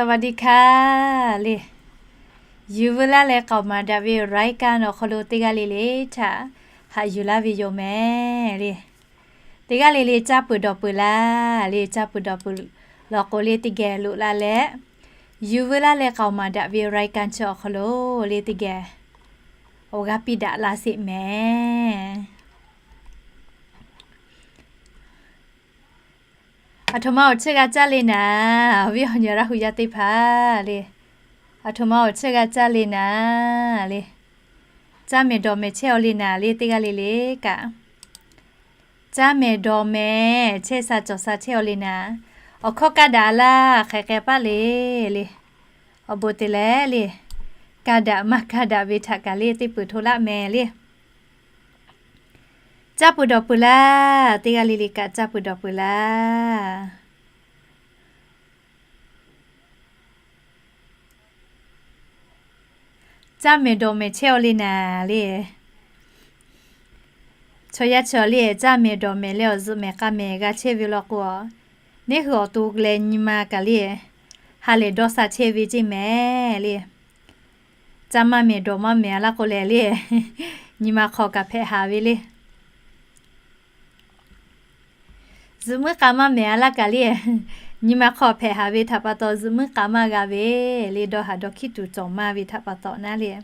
สวัสดีค่ะ le. Yuˬ veu laˇ leh k'aoˍ maˍ daꞈ ve รายการ awˬ hk'aw lo teˇ g'aˇ le le htaꞈ haꞈ yuˬ laˇ ve yoˬ mehˍ le. Teˇ g'aˇ le le caˇ peuˬ dawˬ peuˬ laˇ le, caˇ peuˬ dawˬ peuˬ law k'o le teˇ geh loꞈ la leh, yuˬ veu laˇ leh k'aoˍ maˍ daꞈ ve รายการ chi awˬ hk'aw lo le teˇ geh awˬ g'aˇ piˇ daꞈ la sheˍ mehˍ. Aˬ htoꞈ ma awˬ cheuˇ g'a caˇ le naˍ, awˬ viˉ awˬ nyi Laˇ hu yaˇ teˇ hpaˍ le. Aˬ htoꞈ ma awˬ cheuˇ g'a caˇ le naˍ le. Caˇ mehˍ dawˬ mehˍ chehˇ aw le naˍ le teˇ g'aˇ le le kaꞈ. Caˇ mehˍ dawˬ mehˍ chehˇ sha cawˬ sha chehˇ aw le naˍ. Awˬ hkawˇ kaˇ daꞈ laˇ hk'aˬ hk'e paˇ le le. Awˬ bon te leh le, kaˇ daꞈ maˇ kaˇ daꞈ ve htaꞈ kaꞈ le teˇ peuˬ hto laˆ mehˍ le. Caˇ peuˬ dawˬ peuˬ laˇ, teˇ g'aˇ le le kaꞈ caˇ peuˬ dawˬ peuˬ laˇ. Caˇ mehˍ dawˬ mehˍ chehˇ aw le naˍ le. Chaw yaˇ chaw le caˇ mehˍ dawˬ mehˍ leh awˬ zuhꞈ mehˍ k'a mehˍ g'a chehˇ ve law k'o, neˇ hui awˬ to leh nyi ma kaꞈ le ha lehˬ dawˇ sha chehˇ ve ceˇ mehˍ le. Caˇ maˇ mehˍ dawˬ maˇ mehˍ a laˇ k'o lehˬ le, nyi ma hk'aw kaꞈ hpehꞈ haˍ ve le. Zuhꞈ muiˉ k'a maˇ mehˍ a laˇ kaꞈ le, nyi ma hk'aw hpehꞈ haˍ ve htaꞈ pa taw zuhꞈ muiˉ k'a maˇ g'a ve le, dawˇ haˍ dawˇ hkiˉ tuˬ cawˬ maˇ ve htaꞈ pa taw naˉ le.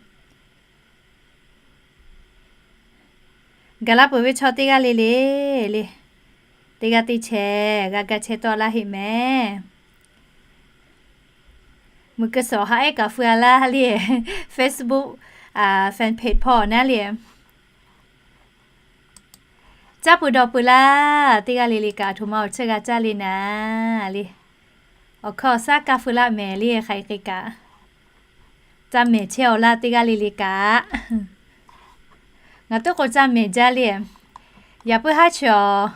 Gaˬ la peuˬ ve chaw teˇ g'aˇ le le le, teˇ g'aˇ teˇ chehˇ g'a ga chehˇ tawˆ laˇ heˆ mehˍ. Meuꞈ keu suhˍ awˬ ha ehˉ kaꞈ feu a laˇ le, Facebook fan page hpawˇ naˉ le. Caˇ peuˬ dawˬ peuˬ laˇ, teˇ g'aˇ le le kaꞈ aˬ htoꞈ ma awˬ cheuˇ g'a caˇ le naˍ le. Awˬ hkawˇ awˬ shaˉ kaˇ feu laˆ mehˍ le, hk'aˬ hk'e kaꞈ. Caˇ mehˍ chehˇ aw laˇ teˇ g'aˇ le le kaꞈ. Ngaˬ teˇ k'o caˇ mehˍ jaˇ le. Yaꞈ puiˉ haˉ chi awˬ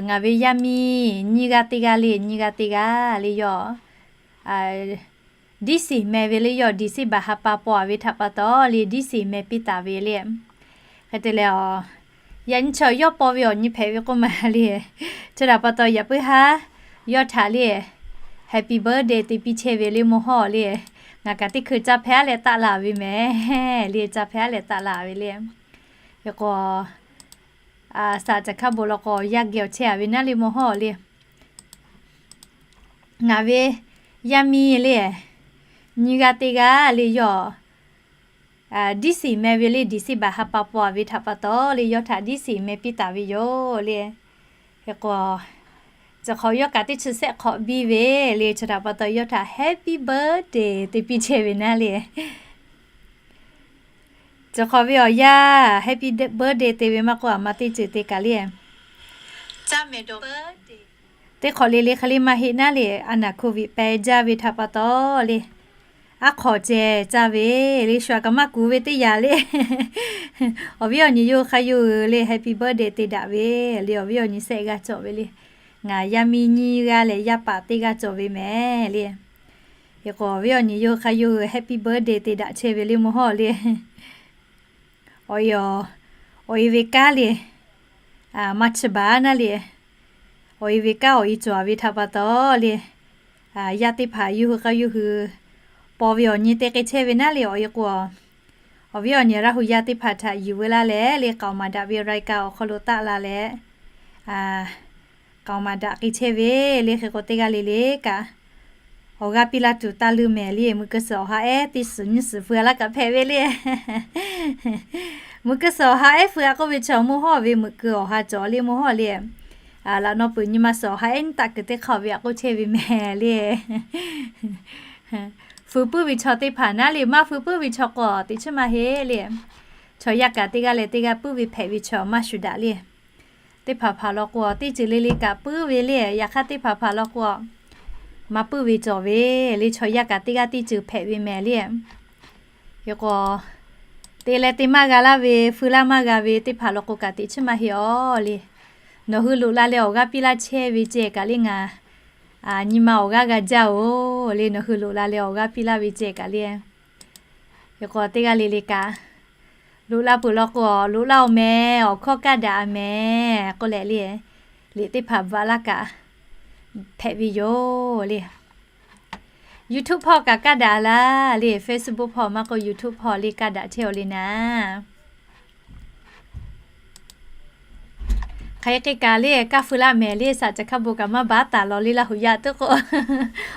ngaˬ ve yaˇ miˇ nyiˇ g'aˇ teˇ g'aˇ le, nyiˇ g'aˇ teˇ g'aˇ le yawˇ diˉ siˍ meh ve le yawˇ, December ha pa paw a ve htaꞈ pa taw le diˉ siˍ meh piˇ taˍ ve le. Hk'e te leh, yaꞈ nyi chi awˬ yawˇ paw ve awˬ nyi hpehꞈ ve k'oˆ ma le. Chi htaꞈ pa taw yaꞈ puiˉ haˉ yawˇ htaꞈ le happy birthday te piˇ chehˇ ve le mvuhˇ hawˉ le. Ngaˬ kaꞈ teˇ hkui caˇ hpehˇ a leh taˆ la ve mehˍ le, caˇ hpehˇ a leh taˆ la ve le. Hk'e k'o, saˍ caˬ hkaˉ bon law k'o yaˇ geh awˬ chehˇ a ve naˉ le mvuhˇ hawˉ le. Ngaˬ ve yaˇ miˇ le, nyiˇ g'aˇ teˇ g'aˇ le yawˇ diˉ siˍ meh ve le, December ha pa paw a ve htaꞈ pa taw le yawˇ htaꞈ diˉ siˍ meh piˇ taˍ ve yoˬ le. Hk'e k'o, chi hk'awꞈ yawˇ kaꞈ teˇ chi shehˆ hk'awꞈ biˇ ve le, chi htaꞈ pa taw yawˇ htaꞈ happy birthday te piˇ chehˇ ve naˉ le. Chi hk'awꞈ ve awˬ yanˇ happy birthday te ve maˇ k'oˆ, aˬ ma teˇ ceuˬ te kaꞈ le. Teˇ hk'awꞈ le le hk'e le maˇ heˆ naˉ le, a naˬ โควิด peh jaˇ ve htaꞈ pa taw le, aˉ hk'awꞈ ceh caˇ ve le, shu aꞈ kaꞈ maˇ kuˬ ve teˇ yanˇ le. Awˬ viˉ awˬ nyi yawˇ hui hk'a yawˇ hui le happy birthday te daꞈ ve le, awˬ viˉ awˬ nyi shehˆ g'aˇ cawˬ ve le. Ngaˬ yaˇ miˇ nyiˇ g'aˇ leh yaˇ paˍ teˇ g'aˇ cawˬ ve mehˍ le. Hk'e k'o awˬ viˉ awˬ nyi yawˇ hui hk'a yawˇ hui happy birthday te daꞈ chehˇ ve le mvuhˇ hawˉ le. Awˬ e, awˬ e ve kanˉ le, maˇ chi baˬ naˉ le. Awˬ e ve kanˉ awˬ e cawˬ ve htaꞈ pa taw le, yaˇ teˇ hpaˍ yawˇ hui k'aˇ yawˇ hui paw ve awˬ nyi te k'ai chehˇ ve naˉ le. Awˬ e k'o, awˬ viˉ awˬ nyi Laˇ hu yaˇ teˇ hpaˍ htaꞈ yuˬ veu laˇ leh le, k'aoˍ maˍ daꞈ ve รายการ awˬ hk'aw lo taˆ la leh, k'aoˍ maˍ daꞈ k'ai chehˇ ve le. Hk'e k'o teˇ g'aˇ le le kaꞈ, awˬ g'aˇ piˇ laˇ tuˬ taˇ leuˇ mehˍ le. Meuꞈ keu suhˍ awˬ ha ehˉ teˇ suhˍ nyiˇ suhˍ feu a laˇ kaꞈ hpehꞈ ve le. Meuꞈ keu suhˍ awˬ ha ehˉ feu a k'oˆ ve chaw mvuhˇ hawˉ ve meuꞈ keu awˬ ha cawˬ le mvuhˇ hawˉ le. Laꞈ naw peuˬ nyi ma suhˍ awˬ ha ehˉ nyiˇ taˆ kuiˬ teˇ hk'aˇ ve a k'oˆ chehˇ ve mehˍ le. Feu puiˉ ve chaw teˇ hpaˍ naˉ le, maˇ feu puiˉ ve chaw k'o teꞈ chiˉ maˇ heˆ le. Chaw yaˇ kaꞈ teˇ g'aˇ leh teˇ g'aˇ puiˉ ve hpehꞈ ve chaw maˇ shuˍ daꞈ le. Teˇ hpaˍ hpaˍ law k'o teˇ ceuˬ le le kaꞈ puiˉ ve le. Yaꞈ hk'aˇ teˇ hpaˍ hpaˍ law k'o maˇ puiˉ ve cawˬ ve le. Chaw yaˇ kaꞈ teˇ g'aˇ teˇ ceuˬ hpehꞈ ve mehˍ le. Hk'e k'o, te leh te maˇ g'a laˇ ve, feu laˇ maˇ g'a ve teˇ hpaˍ law k'o kaꞈ teꞈ chiˉ maˇ heˆ aw le. Nawˬ hui loꞈ la leh awˬ g'aˇ piˇ laˇ chehˇ ve ceh kaꞈ le ngaˬ nyi ma awˬ g'aˇ g'a jaˇ oˬ le. Nawˬ hui loꞈ la leh awˬ g'aˇ piˇ laˇ ve ceh kaꞈ le. Hk'e k'o teˇ g'aˇ le le kaꞈ, loꞈ la peuˬ law k'o, loꞈ laˇ oˬ mehˍ, awˬ hkawˇ kaˇ daꞈ a mehˍ k'oˆ leh le, liꞈ teˇ hpaˍ bvuhꞈ laˇ kaꞈ hpehꞈ ve yoˬ le. YouTube hpawˇ kaꞈ kaˇ daꞈ laˇ le, Facebook hpawˇ maˇ k'oˆ YouTube hpawˇ le kaˇ daꞈ chehˇ-oˬ le naˍ. Hk'aˬ hk'e kaꞈ le, kaˇ feu laˇ mehˍ le, saˍ caˬ hkaˇ bon kaꞈ maˇ baˉ taˍ lawˬ le, Laˇ huˍ yaˇ teˇ k'o,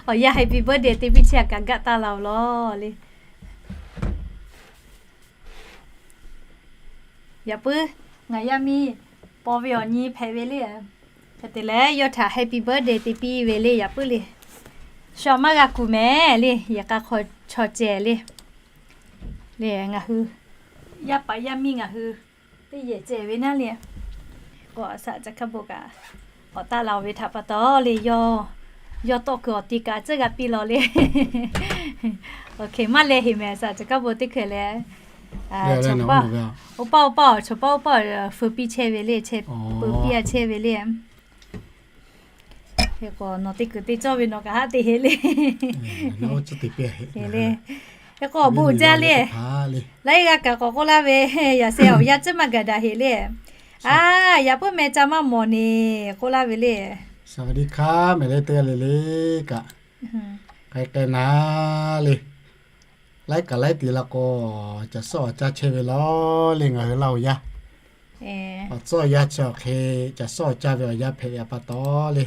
awˬ yanˇ happy birthday te piˇ chehˇ kaꞈ gaˆ taˇ la-oˬ lawˬ le. Yaꞈ puiˉ, ngaˬ yaˇ miˇ paw ve awˬ nyi hpehꞈ ve le. Hk'e te leh yawˇ htaꞈ happy birthday te piˇ ve le, yaꞈ puiˉ le. Shu maˇ g'a kuˬ mehˍ le, yehˬ k'a hk'aw chaw cehˬ le. Le ngaˬ hui yaˇ paˍ yaˇ miˇ ngaˬ hui teˇ yehˬ cehˬ ve naˉ le. K'o saˍ caˬ hkaˇ bon kaꞈ k'awꞈ taˆ la-oˬ ve htaꞈ pa taw le, yawˇ, yawˇ tawˆ kuiˬ awˬ ti kaꞈ tcuhˉ g'a piˇ law le. Maˇ leh heˍ mehˍ, saˍ caˬ hkaˇ bon teˇ hkui leh, oˇ paˇ oˇ paˇ, chaw paˇ oˇ paˇ feu piˇ chehˇ ve le, chehˇ peu piˇ a chehˇ ve le. Hk'e k'o nawˬ teˇ kuiˬ te cawˇ ve nawˬ kaꞈ haˉ te heˍ le. Hk'e k'o awˬ bon jaˇ le. Laiˉ g'aˇ kaꞈ k'awꞈ k'oˆ laˇ ve, yaꞈ sheh awˬ yanˇ tcuhˉ maˇ gaˬ daꞈ heˍ le. A, yaꞈ puiˉ meh ca maˇ mawˬ neˬ k'oˆ laˇ ve le. สวัสดีครับ mehˍ le teˇ g'aˇ le le kaꞈ. K'ai k'ai naˍ le. Laiˉ kaꞈ laiˉ te la k'o, caˬ suhˉ awˬ caˇ chehˇ ve lawˬ le ngaˬ hui Laˇ huˍ yaˇ. Awˬ tcuhˉ awˬ yanˇ chi awˬ hk'e caˬ suhˉ awˬ caˇ ve awˬ yanˇ hpehꞈ ve pa taw le.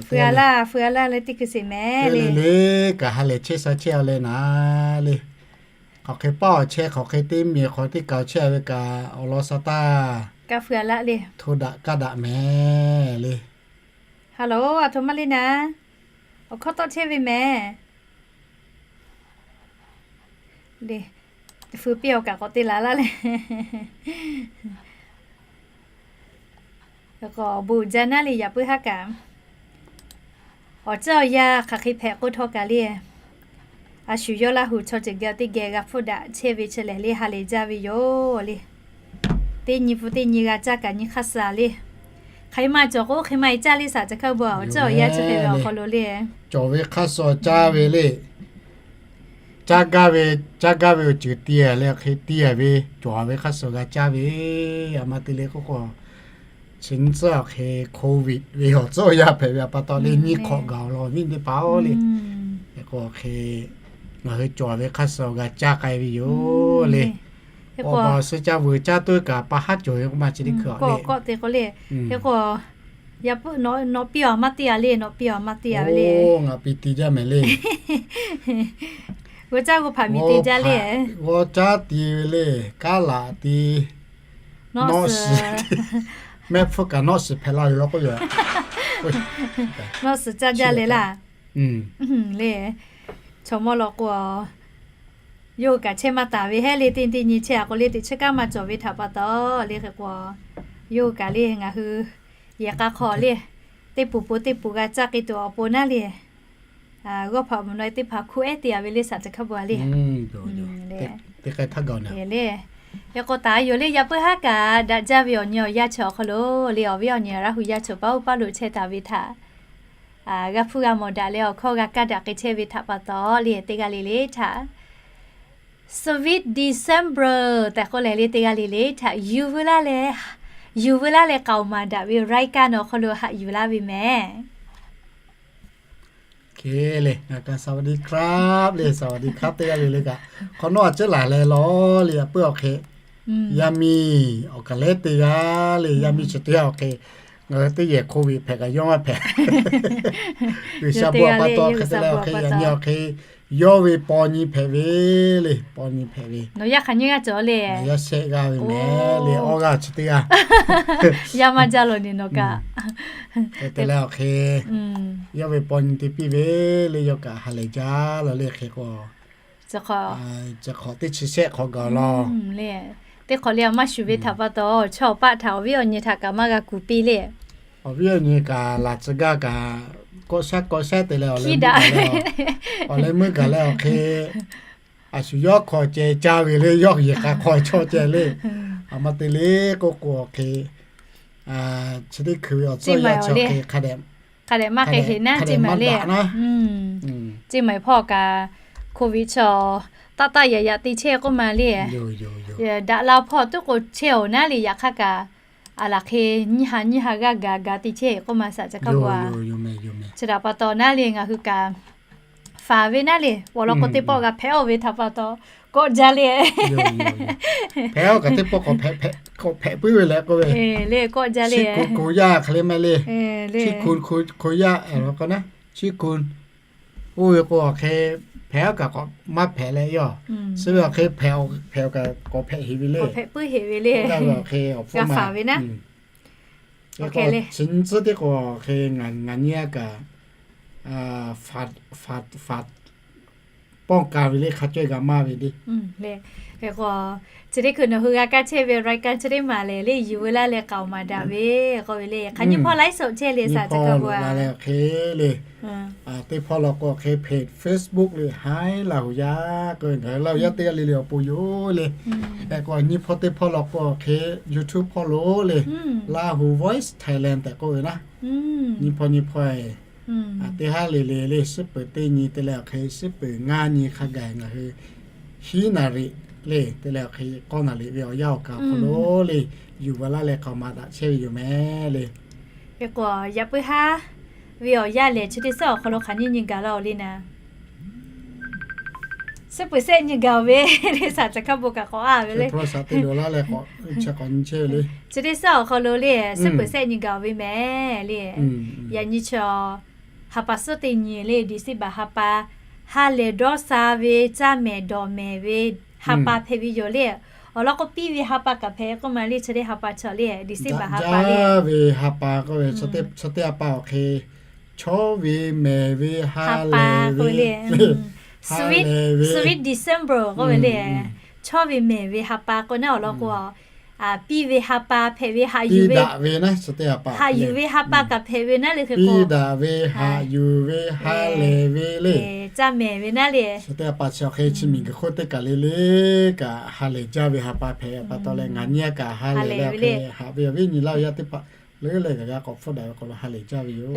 Feu a laˇ, feu a laˇ leh teˇ hkui sheˍ mehˍ le le kaꞈ ha lehˬ chehˇ sha chehˇ a leh naˍ le. Hk'aˬ hk'e paˇ awˬ chehˇ, hk'aˬ hk'e teˇ miˬ hk'aw teˇ kaꞈ awˬ chehˇ a ve kaꞈ awˬ lawn sha taˇ. Kaˇ feu a laˇ le. Hto daꞈ kaˇ daꞈ mehˍ le. Hello, a htoꞈ ma le naˍ. Awˬ hkawˇ tawˆ chehˇ ve mehˍ. Feu piˇ awˬ kaꞈ k'awꞈ te la laˇ le. K'awꞈ bon jaˇ naˉ le yaꞈ puiˉ haˉ kaꞈ. Awˬ tcuhˉ awˬ yanˇ hk'aˬ hk'e hpehꞈ k'oˆ htawˇ kaꞈ le. A shu yawˇ Laˇ huˍ chaw ceuˬ geh teˇ geh g'a hpfuhˇ daꞈ chehˇ ve chi lehˬ le ha lehˬ jaˇ ve yoˬ le. Teˇ nyi hpu teˇ nyi g'a caˇ kaꞈ nyi hk'aˇ suh le. Hk'e maˇ cawˬ k'o hk'e maˇ e caˇ le saˍ caˬ hkaˇ bon awˬ tcuhˉ awˬ yanˇ chi hk'e ve awˬ hk'aw lo le. Cawˬ ve hk'aˇ suh caˇ ve le. Caˇ gaˇ ve, caˇ gaˇ ve awˬ ceuˬ tiˇ a leh hk'e tiˇ a ve cawˬ ve hk'aˇ suh g'a caˇ ve. A ma te le k'oˆ k'o, chi nyi tcuhˉ awˬ hk'e Covid ve awˬ tcuhˉ awˬ yanˇ hpehꞈ ve pa taw le nyi hk'awꞈ gaˬ awˬ lawn viˉ teˇ hpaˍ-oˬ le. Hk'e k'o hk'e ngaˬ hui cawˬ ve hk'aˇ suh g'a caˇ k'ai ve yoˬ le. Awˬ baˬ awˬ suh caˇ vuiˬ caˇ tuˬ kaꞈ pa haˉ cawˬ ve k'oˆ ma chi teˇ hkui a le. K'awꞈ k'awꞈ te k'o le. Hk'e k'o, yaꞈ puiˉ nawˬ piˇ awˬ maˇ te a le, nawˬ piˇ awˬ maˇ te a ve le. Ngaˬ piˇ te jaˇ mehˍ le. G'aw caˇ g'aw hpaꞈ miˬ te jaˇ le. G'aw caˇ te ve le, kaˉ laꞈ te. Nawˇ shiˍ, mehˆ hpfuhˇ kaꞈ nawˇ shiˍ hpehꞈ la ve law k'oˆ ve. Nawˇ shiˍ caˇ jaˇ le laˇ. Le, chaw mawˇ law k'o, yawˇ hui kaꞈ chehˇ maˇ taˍ ve heˆ le, teˇ teˇ nyi chehˇ a k'o le teꞈ chi kaˉ maˇ cawˬ ve htaꞈ pa taw le hk'e k'o, yawˇ hui kaꞈ le ngaˬ hui yehˬ k'a hk'aw le, teˇ poˬ poˬ teˇ poˬ g'a caˇ k'ai tuˬ awˬ pon naˉ le. G'awˇ hpaꞈ mvuhˬ naw e teˇ hpaˍ hkuˇ ehˉ te a ve le saˍ caˬ hkaˇ bon a le. Hk'e k'o taˍ yoˬ le yaꞈ puiˉ haˉ kaꞈ daꞈ jaˇ ve awˬ nyi awˬ yanˇ chi awˬ hk'aw lo le awˬ viˉ awˬ nyi Laˇ huˍ yaˇ chaw paˉ oˇ paˉ lo chehˇ taˍ ve htaꞈ g'a hpfuhˇ g'a mawˬ daꞈ leh awˬ hkawˇ g'a kaˇ daꞈ k'ai chehˇ ve htaꞈ pa taw le teˇ g'aˇ le le htaꞈ Sweet December tehꞈ k'oˆ leh le teˇ g'aˇ le le htaꞈ yuˬ veu laˇ leh, yuˬ veu laˇ leh k'aoˍ maˍ daꞈ ve รายการ awˬ hk'aw lo haꞈ yuˬ laˇ ve mehˍ. สวัสดีครับ le สวัสดีครับ teˇ g'aˇ le le kaꞈ hk'awꞈ nawˉ a ciˉ laˬ leh law le yaꞈ puiˉ awˬ hk'e, yaˇ miˇ awˬ kaˬ lehˉ teˇ g'aˇ le yaˇ miˇ chi teˇ g'aˇ awˬ hk'e, ngaˬ hui teˇ yehˬ Covid hpehꞈ kaꞈ yawˇ maˇ hpehꞈ. G'uiˬ sha bon a pa taw hk'e te leh awˬ hk'e yaꞈ nyi awˬ hk'e yawˇ ve paw nyi hpehꞈ ve le, paw nyi hpehꞈ ve. Nawˬ yaˇ hk'aˬ nyi g'aˇ cawˬ le. Yaˇ shehˆ g'aˇ ve mehˍ le, awˇ g'aˇ chi teˇ g'aˇ. Yaˇ maˇ jaˇ lawˬ ni nawˬ kaꞈ. Hk'e te leh awˬ hk'e yawˇ ve paw nyi te piˇ ve le, yawˇ kaꞈ ha lehˬ jaˇ lawˬ le hk'e k'o, chi hk'awꞈ teˇ chi shehˆ hk'awꞈ gaˬ law le. Teˇ hk'awꞈ le a maˇ shuˍ ve htaꞈ pa taw chaw paˆ htaꞈ awˬ viˉ awˬ nyi htaꞈ kaꞈ maˇ g'a kuˬ piˇ le. Awˬ viˉ awˬ nyi kaꞈ laˬ tcuh gaˇ kaꞈ kawˆ shaˉ kawˆ shaˉ te leh awˬ leh meuˇ gaˬ leh awˬ hk'e, a shu yawˇ hk'aw ceh caˇ ve le, yawˇ yehˬ k'a hk'aw chaw ceh le. A ma te le k'oˆ k'o awˬ hk'e, chi teˇ hkui ve awˬ tcuhˉ awˬ yanˇ chi awˬ hk'e hk'a dehꞈ maˇ hk'e heˍ naˉ ceˇ maˬ le. Ceˇ maˬ hpawˇ kaꞈ Covid chaw taˆ taˆ yaꞈ yaꞈ te chehˇ k'oˆ ma le. Daꞈ la hpawˇ tuˉ k'o chehˇ-oˬ naˉ le yaꞈ hk'aˇ kaꞈ a laˬ hk'e nyiˇ ha nyiˇ ha g'aˇ gaˬ gaˬ te chehˇ k'oˆ ma shaꞈ ca hkaˇ bo a. Chi htaꞈ pa taw naˉ le ngaˬ hui kaꞈ faˍ ve naˉ le, awˬ lawn k'o teˇ pawˆ g'a hpehꞈ-oˆ ve htaꞈ pa taw kawˆ jaˇ le. Hpehꞈ-oˆ kaꞈ teˇ pawˆ k'awꞈ hpehꞈ puiˉ ve leh k'oˆ ve le, kawˆ jaˇ le. Hk'aˬ le maˇ le, hk'aˬ le, oˇ ve k'o awˬ hk'e hpehꞈ-oˆ kaꞈ k'awꞈ maˇ hpehꞈ leh yoˬ. Chi ve awˬ hk'e hpehꞈ-oˆ kaꞈ k'awꞈ hpehꞈ heˍ ve le. Awˬ hpehꞈ puiˉ heˍ ve le. Awˬ hk'e awˬ hpfuhˇ ma chi nyi tcuhˉ teˇ k'o awˬ hk'e ngaˬ nyi a kaꞈ faˍ pawˇ ka ve le hk'a cawehˇ g'a maˇ ve le. Hk'e k'o, chi teˇ hkui nawˬ hui g'a kaˇ chehˇ ve รายการ chi teˇ maˬ lehˬ le yuˬ veu laˇ leh k'aoˍ maˍ daꞈ ve k'oˆ ve le. Hk'aˬ nyiˇ hpawˇ ไลฟ์สด chehˇ le shaˍ ca kaˇ bo a. Hk'e le, teˇ hpawˇ law k'o hk'e hpehꞈ Facebook le haiˉ Laˇ huˍ yaˇ k'oˆ ve ngaˬ hui Laˇ huˍ yaˇ teˇ g'aˇ le le awˬ pon yoˬ le. Hk'e k'o nyiˇ hpawˇ teˇ hpawˇ law k'o hk'e YouTube hpawˇ lo le, Lahu Voice Thailand tehꞈ k'oˆ ve naˉ. Nyiˇ hpawˇ nyiˇ hpawˇ teˇ haˉ le le le suhˉ peuˬ teˇ nyi te leh awˬ hk'e suhˉ peuˬ ngaˇ nyi hk'a gaˬ ngaˬ hui hiˉ naˍ riˍ le te leh awˬ hk'e k'awˇ naˍ riˍ ve awˬ yanˇ awˬ kaˍ awˬ hk'aw lo le yuˬ veu laˇ leh k'aoˍ maˍ daꞈ chehˇ ve yoˬ mehˍ le. Hk'e k'o yaꞈ puiˉ haˉ ve awˬ yanˇ lehˬ chi teˇ suhˉ awˬ hk'aw lo hk'aˬ nyiˇ nyi gaˬ laˇ-oˬ le naˍ. Suhˉ peuˬ sehˆ nyi gaˬ-oˬ ve le shaˍ ca hkaˇ bo kaꞈ k'awꞈ a ve le. Chi teˇ suhˉ awˬ hk'aw lo le suhˉ peuˬ sehˆ nyi gaˬ-oˬ ve mehˍ le. Yaꞈ nyi chaw ha pa suhˉ teˇ nyi le December ha pa, ha lehˬ dawˇ sha ve caˇ mehˍ dawˬ mehˍ ve ha pa hpehꞈ ve yoˬ le. Awˬ lawn k'o piˇ ve ha pa kaꞈ hpehꞈ k'oˆ ma le chi teˇ ha pa chaw le December ha pa le ve ha pa k'oˆ ve chaw teˇ ha pa awˬ hk'e chawˇ ve mehˍ ve ha pa k'oˆ ve le. Sweet December k'oˆ ve le. Chawˇ ve mehˍ ve ha pa k'o naˉ awˬ lawn k'o piˇ ve ha pa hpehꞈ ve haꞈ yuˬ ve, haꞈ yuˬ ve ha pa kaꞈ hpehꞈ ve naˉ le hk'e k'o, piˇ daꞈ ve haꞈ yuˬ ve ha lehˬ ve le. Caˇ mehˍ ve naˉ le. Chi teˇ ha pa chi awˬ hk'e chi miˬguiˬ hk'oˆ teˇ kaˬ le le kaꞈ ha lehˬ jaˇ ve ha pa hpehꞈ pa taw leh ngaˬ nyi a kaꞈ ha lehˬ ve le. Haꞈ ve awˬ viˉ nyi Laˇ huˍ yaˇ teˇ hpaˍ leuˉ leh gaˬ g'a k'awꞈ hpfuhˆ daꞈ ve k'awꞈ lo ha lehˬ jaˇ ve yoˬ.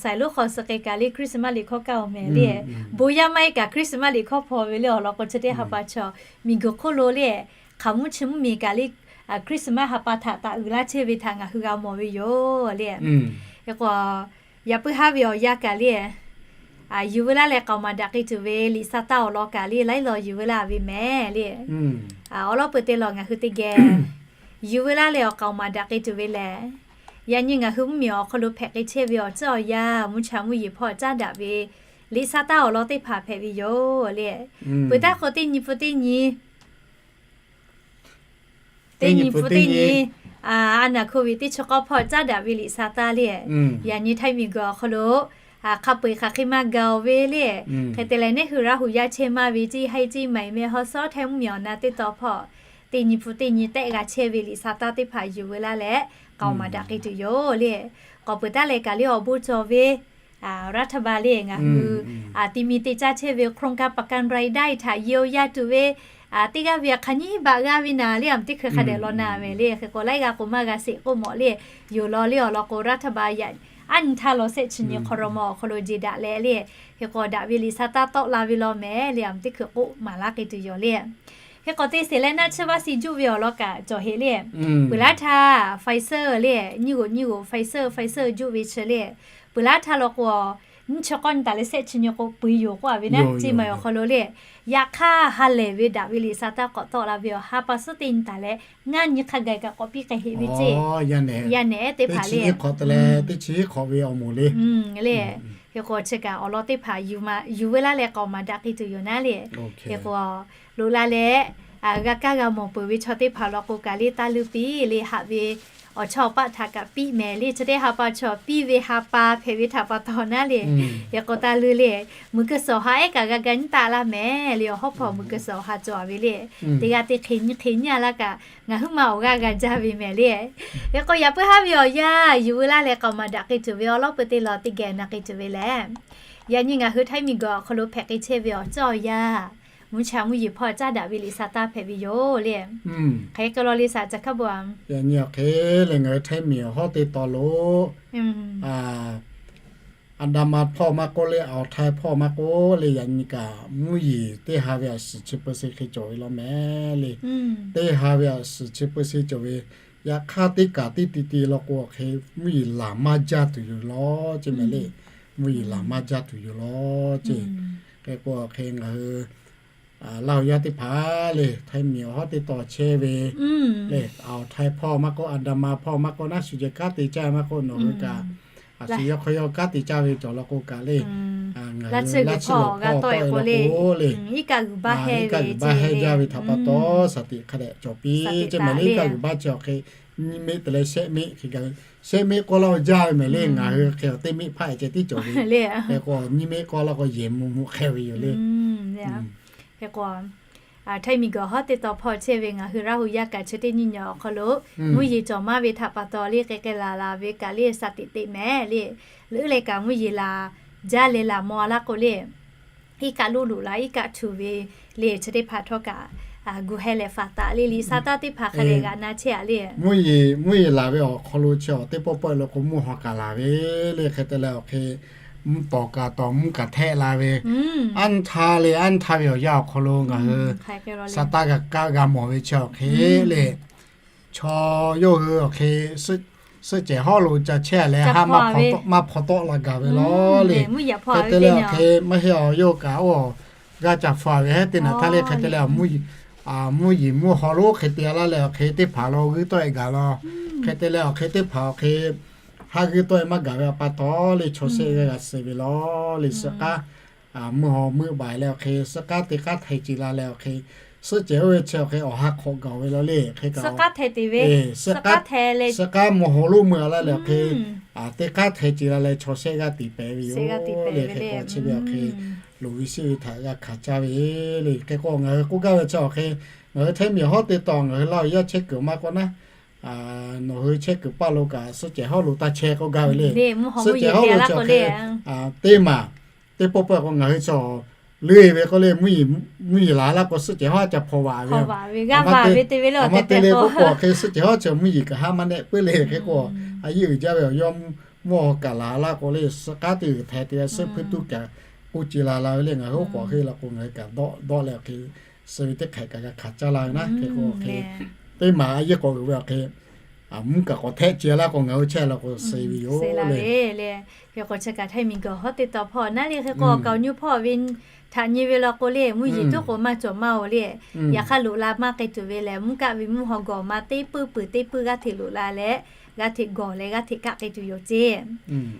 Saiˍ lonˉ hk'aw suh k'ai kaꞈ le Christmas liꞈ hkawˇ kaˇ-oˬ mehˍ le. Bon yaˇ maˇ heˆ kaꞈ Christmas liꞈ hkawˇ hpaw ve le awˬ lawn k'o chi teˇ ha pa chaw miˬguiˬ hk'oˆ lo le hk'aˬ mvuhˇ chi mvuhˇ miˬ kaꞈ le Christmas ha pa htaꞈ taꞈ uiˍ laˇ chehˇ ve htaꞈ ngaˬ hui g'a mawˬ ve yoˬ le. Hk'e k'o yaꞈ puiˉ haˉ ve awˬ yanˇ kaꞈ le yuˬ veu laˇ leh k'aoˍ maˍ daꞈ k'ai tuˬ ve liꞈ sa taˇ awˬ lawn kaꞈ le laiˉ law yuˬ veu laˇ ve mehˍ le. Awˬ lawn peuˬ te lawˬ ngaˬ hui teˇ geh yuˬ veu laˇ leh awˬ k'aoˍ maˍ daꞈ k'ai tuˬ ve lehˬ, yaꞈ nyi ngaˬ hui mvuhˇ miˬ awˬ hk'aw lo hpehꞈ k'ai chehˇ ve awˬ ceuˬ awˬ yanˇ mvuhˇ cha mvuhˇ yeˬ hpawˇ caˉ daꞈ ve liꞈ sa taˇ awˬ lawn teˇ hpaˍ hpehꞈ ve yoˬ le. Peuˬ taˇ k'o teˇ nyi pun teˇ nyi teˇ nyi pun teˇ nyi a naˍ hko ve teˇ chi k'awˇ hpawˇ caˉ daꞈ ve liꞈ sa taˇ le. Yaꞈ nyi Htaiˇ miˬguiˬ awˬ hk'aw lo hk'a peu-eˬ hk'aˬ hk'e maˇ gaˬ-oˬ ve le. Hk'e te leh neˇ hui Laˇ huˍ yaˇ chehˇ maˇ ve ceˇ haiˇ ceˇ maiˍ meh haw sawˉ Htaiˇ mvuhˇ miˬ awˬ na teˇ taw hpawˇ teˇ nyi pun teˇ nyi tehˆ g'a chehˇ ve liꞈ sa taˇ teˇ hpaˍ yuˬ veu laˇ leh k'aoˍ maˍ daꞈ k'ai tuˬ yoˬ le. K'awꞈ peuˬ taˉ leh kaˬ le awˬ bon cawˬ ve รัฐบาล le ngaˬ hui ti mi te caˇ chehˇ ve โครงการประกันรายได้ htaꞈ yehˬ-oˬ yaˇ tuˬ ve teˇ g'aˇ ve hk'aˬ nyiˇ baꞈ g'a ve naˍ le aˬ teˇ hkui hk'a dehꞈ law na ve le. Hk'e k'o laiˉ g'aˇ k'o maˇ g'a sheˍ k'oˆ mawˬ le. Yoˬ law le awˬ lawn k'o รัฐบาล yaꞈ aˉ nyi htaˇ law sehˆ chi nyi hk'aw raw ma awˬ hk'aw lo jeˬ daꞈ leh le. Hk'e k'o daꞈ ve liꞈ sa taˇ tawˆ la ve law mehˍ le aˬ teˇ hkui k'oˆ maˍ laˇ k'ai tuˬ yoˬ le. Hk'e k'o teˇ sheˍ leh naˆ tsuhˇ vaˇ si juˆ ve awˬ lawn kaꞈ cawˬ heˆ le. Peuˬ laˇ htaˇ Pfizer le nyiˇ g'oꞈ nyiˇ g'oꞈ Pfizer Pfizer juˆ ve chi le. Peuˬ laˇ htaˇ law k'o nyiˇ chi k'awˇ nyi taˍ leh sehˆ chi nyi k'o peu-eˬ yoˬ k'oˆ a ve naˆ ceˇ maˬ awˬ hk'aw lo le. Yaꞈ hk'aˇ ha lehˬ ve daꞈ ve liꞈ sa taˇ k'awꞈ tawˆ la ve awˬ ha pa suhˉ teˇ nyi taˍ leh ngaˇ nyi hk'a gaˬ kaꞈ k'awꞈ piˇ k'ai heˆ ve ceˇ. Yaˇ nehˬ teˇ hpaˍ le, teˇ chi hk'awꞈ ve awˬ moˍ le. Le hk'e k'o chi kaꞈ awˬ lawn teˇ hpaˍ yuˬ veu laˇ leh k'aoˍ maˍ daꞈ k'ai tuˬ yoˬ naˉ le. Hk'e k'o loꞈ la leh g'a kaˇ g'a mawˬ peuˬ ve chaw teˇ hpaˍ law k'o kaˬ le taˇ leuˇ piˇ le haꞈ ve awˬ chawˇ awˬ paˆ htaꞈ kaꞈ piˇ mehˍ le. Chi teˇ ha pa chaw piˇ ve ha pa hpehꞈ ve htaꞈ pa taw naˉ le. Hk'e k'o taˇ leuˇ le mui keu suhˍ awˬ ha ehˉ kaꞈ g'a ga nyiˇ taˆ laˇ mehˍ le. Awˬ hawˉ hpawˇ mui keu suhˍ awˬ ha cawˬ ve le. Teˇ g'aˇ teˇ hk'e nyiˇ hk'e nyiˇ a laˇ kaꞈ ngaˬ huiˉ ma awˬ g'aˇ g'a jaˇ ve mehˍ le. Hk'e k'o yaꞈ puiˉ haˉ ve awˬ yanˇ yuˬ veu laˇ leh k'aoˍ maˍ daꞈ k'ai tuˬ ve awˬ lawn peuˬ teˇ law teˇ geh na k'ai tuˬ ve lehˬ, yaꞈ nyi ngaˬ hui Htaiˇ miˬguiˬ awˬ hk'aw lo hpehꞈ k'ai chehˇ ve awˬ ceuˬ awˬ yanˇ mvuhˇ cha mvuhˇ yeˬ hpawˇ caˉ daꞈ ve liꞈ sa taˇ hpehꞈ ve yoˬ le. Hk'e k'o law le shaˍ ca hkaˉ bo a. Yaꞈ nyi awˬ hk'e leh ngaˬ hui Htaiˇ miˬ awˬ hawˉ teˇ taw lo a daꞈ ma hpawˇ maˇ k'oˆ le awˬ htaiˇ hpawˇ maˇ k'oˆ le yaꞈ nyi kaꞈ mvuhˇ yeˬ teˇ ha ve aꞈ shiˍ chi peu se hk'e cawˬ ve law mehˍ le. Teˇ ha ve aꞈ shiˍ chi peu se cawˬ ve Yaꞈ hk'aˇ teˇ kaˬ teˇ ti ti law k'o, hk'e mvuhˇ yeˬ laˬ maˇ jaˇ tuˬ yoˬ law ceˇ mehˍ le. Mvuhˇ yeˬ laˬ maˇ jaˇ tuˬ yoˬ law ceˇ. Hk'e k'o, hk'e ngaˬ hui Laˇ huˍ yaˇ teˇ hpaˍ le, Htaiˇ miˬ awˬ hawˉ teˇ taw chehˇ ve le, awˬ Htaiˇ hpawˇ maˇ k'oˆ, Andaˍmanˍ hpawˇ maˇ k'oˆ, naˉ shu jehˬ kanˉ te caˇ maˇ k'oˆ, nawˬ hui kaꞈ a shu yawˇ hk'aw yawˇ kanˉ te caˇ ve cawˬ law k'o kaꞈ le, ngaˬ hui laˇ chi g'uiˬ hpawˇ g'a tawˆ e k'o le, iˉ kaˆ g'uiˬ baˆ heh ve, iˉ kaˆ g'uiˬ baˆ heh jaˇ ve htaꞈ pa taw, shaˍ tiꞈ hk'a dehꞈ cawˬ piˇ ceˇ mehˍ le. Iˉ kaˆ g'uiˬ baˆ chi awˬ hk'e nyiˇ meˆ te leh shehˆ meˆ hk'e gaˬ ve, shehˆ meˆ k'awˇ laˇ k'o jaˇ ve mehˍ le. Ngaˬ hui hk'e awˬ teˇ meˆ hpaˆ e ceh tiˉ cawˬ ve le. Hk'e k'o nyiˇ meˆ k'awˇ laˇ k'o yehˬ mvuh mvuh hk'e ve yoˬ le. Hk'e k'o, Htaiˇ miˬ guiˬ hawˉ teˇ taw hpawˇ chehˇ ve ngaˬ hui Laˇ huˍ yaˇ kaꞈ chi teˇ nyi nyi awˬ hk'aw lo mvuhˇ yeˬ cawˬ maˇ ve htaꞈ pa taw le, hk'e k'ai laˬ laˬ ve kaꞈ le, shaˍ tiꞈ teꞈ mehˍ le. Leuˉ leh kaꞈ mvuhˇ yeˬ laˬ jaˇ leh laˬ maw laˇ k'o le, iˉ kaˆ loˇ loꞈ la iˉ kaˆ htuˬ ve le, chi teˇ hpaˍ htawˇ kaꞈ gu heh leh faˍ taˍ le, liꞈ sa taˇ teˇ hpaˍ hk'a dehꞈ g'a na chehˇ a le. Mvuhˇ yeˬ laˬ ve awˬ hk'aw lo chi awˬ teˇ pawˆ pawˆ lo k'o mvuhˇ haw kaꞈ laˬ ve le. Hk'e te leh awˬ hk'e mvuhˇ tawˍ kaꞈ tawˍ mvuhˇ kaꞈ htehˆ la ve, anˇ htaˇ le anˇ htaˇ ve awˬ yanˇ awˬ hk'aw lo ngaˬ hui sa taˇ g'a kaˇ g'a mawˬ ve chi awˬ hk'e le, chaw yawˇ hui awˬ hk'e suhˆ cehˬ hawˉ lo ca chehˇ leh haˉ maˇ hpawˇ tawˆ la gaˬ ve law le. Hk'e te leh awˬ hk'e maˇ heˆ awˬ yawˇ kaꞈ oˇ g'a ca hpfuhˇ ve heˉ teˇ naꞈ htaˇ le. Hk'e te leh mvuhˇ yeˬ mvuhˇ haw lonˉ hk'e te laˇ leh awˬ hk'e teˇ hpaˍ lo g'uiˇ tawˆ e gaˬ law. Hk'e te leh awˬ hk'e teˇ hpaˍ awˬ hk'e haˉ g'uiˇ tawˆ e maˇ gaˬ ve awˬ pa taw le, chaw shehˆ g'a g'a suh ve law le. Suhˆ k'aˉ mvuhˇ haw meuˆ baˬ leh awˬ hk'e suhˆ k'aˉ teˇ k'aˉ htaiˍ ce la leh awˬ hk'e suhˆ cehˬ oˇ ve chi awˬ hk'e awˬ ha hk'awꞈ gaˬ ve law le. Hk'e kaꞈ suhˆ k'aˉ mvuhˇ haw lonˉ meuˆ la leh awˬ hk'e teˇ k'aˉ htaiˍ ce la leh chaw shehˆ g'aˇ tiˍ pehˍ ve yoˬ le. Hk'e k'o chi ve awˬ hk'e loˍ ve shiˆ ve htaꞈ g'a hkanˍ caˇ ve le. Hk'e k'o ngaˬ hui k'oˆ gaˇ ve chi awˬ hk'e ngaˬ hui Htaiˇ miˬ hawˉ teˇ taw ngaˬ hui Laˇ huˍ yaˇ chehˇ kuiˬ maˇ k'oˆ naˉ, nawˬ hui chehˇ kuiˬ paˇ lo kaꞈ suhˆ cehˬ hawˉ lo taˇ chehˇ k'oˆ gaˇ ve le. Suhˆ cehˬ hawˉ lo chi awˬ hk'e teˇ maˬ teˇ pawˆ pawˆ k'o ngaˬ hui chaw leuˇ ve k'oˆ le, mvuhˇ yeˬ laˬ laˇ k'o suhˆ cehˬ hawˉ ca hpaw vaꞈ ve, a ma te le k'oˆ k'o hk'e suhˆ cehˬ hawˉ chi mvuhˇ yeˬ kaꞈ haˉ maˇ nehˆ puiˉ le. Hk'e k'o a yeˇ uiˍ jaˇ ve awˬ yawˇ mvuhˇ haw kaꞈ laˬ laˇ k'o le, suhˆ k'aˉ teˇ g'uiˬ htaiˍ te leh suhˆ hpuiˇ tuˇ kaꞈ k'oˆ ce la la ve le. Ngaˬ hui oˉ k'awꞈ hk'e la k'o ngaˬ hui kaꞈ dawˆ dawˆ leh awˬ hk'e suh ve teˇ hk'ehꞈ kaꞈ g'a hkanˍ caˇ la ve naˉ. Hk'e k'o hk'e teˇ maˬ a yeˇ k'awꞈ uiˍ ve awˬ hk'e mvuhˇ kaꞈ k'awꞈ htehˆ ce laˇ k'o ngaˬ hui chehˇ la k'o suh ve yoˬ le. Hk'e k'o chi kaꞈ Htaiˇ miˬ guiˬ hawˉ teˇ taw hpawˇ naˉ le. Hk'e k'o kaoˬ nyu hpawˇ ve htaꞈ nyi ve law k'o le, mvuhˇ yeˬ tuˉ k'o maˇ cawˬ maˇ oˬ le. Yaꞈ hk'aˇ loꞈ la maˇ k'ai tuˬ ve lehˬ, mvuhˇ kaˆ ve mvuhˇ haw gawˬ ma teˇ puiˉ peuˬ teˇ puiˉ g'aˇ hteꞈ loꞈ la leh g'aˇ hteꞈ gawˬ leh g'aˇ hteꞈ kaˆ k'ai tuˬ yoˬ ceˇ.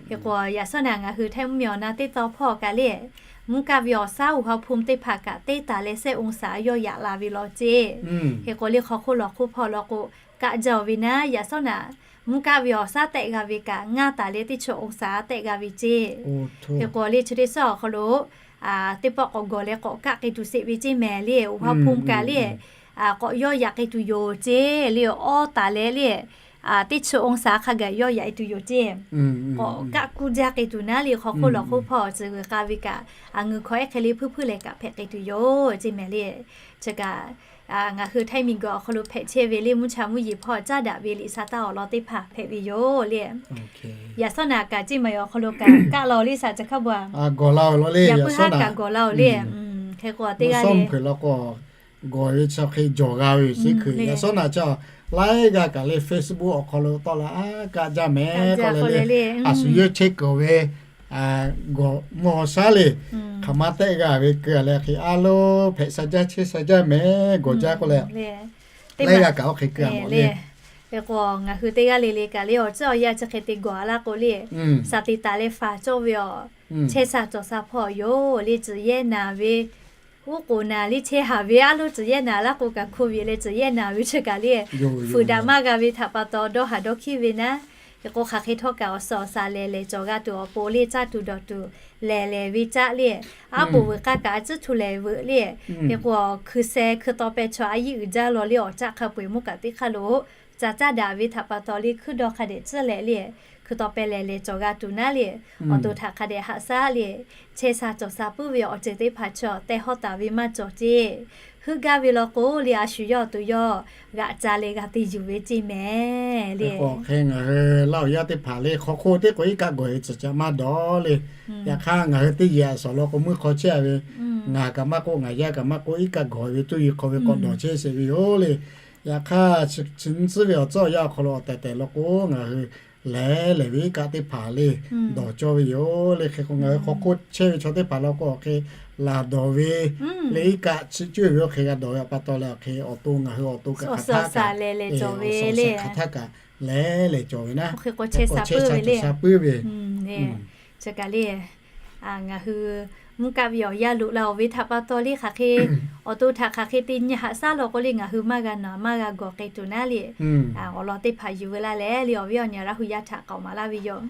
Hk'e k'o yaꞈ shawˉ naꞈ ngaˬ hui Htaiˇ mvuhˇ miˬ awˬ na teˇ taw hpawˇ kaꞈ le, mvuhˇ kaˆ ve awˬ shaˉ uˬ ha hpu teˇ hpaˍ kaꞈ teˇ taˍ leh shehˆ องศา yawˇ yaꞈ la ve law ceˇ. Hk'e k'o le hk'aw hk'oˆ lawˬ hk'oˆ hpawˇ law k'o kaˆ jaˇ oˬ ve naˉ, yaꞈ shawˉ naꞈ mvuhˇ kaˆ ve awˬ shaˉ tehˆ g'a ve kaꞈ ngaˇ taˍ leh teˇ chi องศา tehˆ g'a ve ceˇ. Hk'e k'o le chi teˇ shaˉ awˬ hk'aw lo teˇ pawˆ k'awꞈ gawˬ leh k'awꞈ kaˆ k'ai tuˬ sheˍ ve ceˇ mehˍ le. Uˬ ha hpu kaꞈ le k'awꞈ yawˇ yaꞈ k'ai tuˬ yoˬ ceˇ le. Awˇ taˍ leh le teˇ chi องศา hk'a gaˬ yawˇ yaꞈ e tuˬ yoˬ ceˇ. K'awꞈ kaˆ kuˇ jaˇ k'ai tuˬ naˉ le. Hk'aw hk'oˆ lawˬ hk'oˆ hpawˇ tcuh g'uiˬ k'a ve kaꞈ a ngeuˬ hkawꞈ ehˉ hk'e le hpuiˇ hpuiˇ leh kaꞈ hpehꞈ k'ai tuˬ yoˬ ceˇ mehˍ le. Chi kaꞈ ngaˬ hui Htaiˇ miˬ guiˬ awˬ hk'aw lo hpehꞈ chehˇ ve le mvuhˇ cha mvuhˇ yeˬ hpawˇ caˉ daꞈ ve liꞈ sha taˇ awˬ lawn teˇ hpaˍ hpehꞈ ve yoˬ le. Yaꞈ shawˉ naꞈ kaꞈ ceˇ maˬ awˬ hk'aw lo kaꞈ kaˆ la oˬ le shaˍ ca hk'a bu a. Yaꞈ puiˉ haˉ kaꞈ gawˬ la oˬ le. Hk'e k'o teˇ g'aˇ le gawˬ ve chi hk'e jawˬ g'a ve yoˬ. Chi hk'e yaꞈ shawˉ naꞈ chi laiˉ g'aˇ kaꞈ le Facebook awˬ hk'aw lo tawˆ la a kaˆ jaˇ mehˍ k'oˆ leh le, a shu yawˇ chehˇ kuiˬ ve gawˬ mvuhˇ haw shaˉ le hk'aˬ ma tehˆ g'a ve keu a leh hk'e a lo hpehꞈ sha jaˇ chehˇ sha jaˇ mehˍ gawˬ jaˇ k'oˆ leh laiˉ g'aˇ kaꞈ oˇ hk'e keu a mawˬ le. Hk'e k'o ngaˬ hui teˇ g'aˇ le le kaꞈ le awˬ ceuˬ awˬ yanˇ chi hk'e te gawˬ a laˇ k'o le, shaˍ tiꞈ taˍ leh faˍ cawˇ ve awˬ chehˇ sha cawˬ sha hpawˇ yoˬ le. Tcuhˬ yehˇ naˍ ve uˉ k'oˍ naˍ le chehˇ haˍ ve a lo tcuhˬ yehˇ naˍ laˇ k'o kaꞈ hku ve leh tcuhˬ yehˇ naˍ ve chi kaꞈ le fuiˍ daꞈ maˇ g'a ve htaꞈ pa taw dawˇ haˍ dawˇ hkiˉ ve naˉ. Hk'e k'o hk'aˬ hk'e htawˇ kaꞈ awˬ suhˍ awˬ shaˍ lehˬ lehˬ cawˬ g'a tuˬ awˬ pon le caˇ tuˬ dawˬ tuˬ lehˬ lehˬ ve caˆ le. Aˉ poꞈ veuꞈ k'aˇ kaꞈ a ciˉ htu lehˬ veuꞈ le. Hk'e k'o hkui sheh hkui taw peh chaw a yiˇ uiˍ jaˇ law le awˬ caˆ hk'a peu eˬ mvuhˇ kaꞈ teˇ hk'aˇ lo ca caˇ daꞈ ve htaꞈ pa taw le hkuiˉ dawˇ hk'a dehꞈ tcuhˉ leh le hkui taw peh lehˬ lehˬ cawˬ g'a tuˬ naˉ le awˬ to htaꞈ hk'a dehꞈ haꞈ shaˉ le chehˇ sha cawˬ sha puiˉ ve awˬ ceuˬ teˇ hpaˍ chaw tehˇ hawˉ taˍ ve maˇ cawˬ ceˇ. Heuˆ gaˇ ve law k'o le a shu yawˇ awˬ to yawˇ g'aꞈ ca leh g'a te yuˬ ve ceˇ mehˍ le. Hk'e k'o hk'e ngaˬ hui Laˇ huˍ yaˇ teˇ hpaˍ le hk'aw hk'oˆ teˇ k'o iˉ kaˆ gawˬ e tcuhˬ ca maˇ dawˬ le. Yaꞈ hk'aˇ ngaˬ hui teˇ yehˬ a shawˍ law k'o meuˇ hk'aw chehˇ a ve, ngaˬ kaꞈ maˇ k'oˆ ngaˬ yaˇ kaꞈ maˇ k'oˆ iˉ kaˆ gawˬ e ve tuˇ yi hk'aw ve k'awꞈ dawˬ chehˇ sheˍ ve yoˬ le. Yaꞈ hk'aˇ, chi nyi tcuhˉ ve awˬ tcuhˉ awˬ yanˇ awˬ hk'aw lo awˬ tehˬ tehˬ law k'o, ngaˬ hui lehˬ lehˬ ve iˉ kaˆ teˇ hpaˍ le dawˬ cawˇ ve yoˬ le. Hk'e k'o, ngaˬ hui hk'aw hk'oˆ chehˇ ve chaw teˇ hpaˍ law k'o, awˬ hk'e laˬ dawˬ ve le, iˉ kaˆ chi cuˇ ve awˬ hk'e g'a dawˬ ve pa taw leh, awˬ hk'e awˬ to ngaˬ hui awˬ to kaꞈ hk'aˬ htaˇ kaꞈ, hk'aˬ htaˇ kaꞈ lehˬ lehˬ cawˬ ve le. Hk'e k'o, chehˇ sha puiˉ ve le. Chi kaꞈ le, ngaˬ hui mvuhˇ kaˆ ve awˬ yanˇ loꞈ la-oˬ ve htaꞈ pa taw le, hk'aˬ hk'e awˬ to htaꞈ hk'aˬ hk'e te nyi haꞈ shaˉ law k'o le, ngaˬ hui maˇ g'a nawˬ maˇ g'a gawˬ k'ai tuˬ naˉ le. Awˬ lawn teˇ hpaˍ yuˬ veu laˇ leh le, awˬ viˉ awˬ nyi Laˇ hu yaˇ htaꞈ k'aoˍ maˍ laˇ ve yoˬ.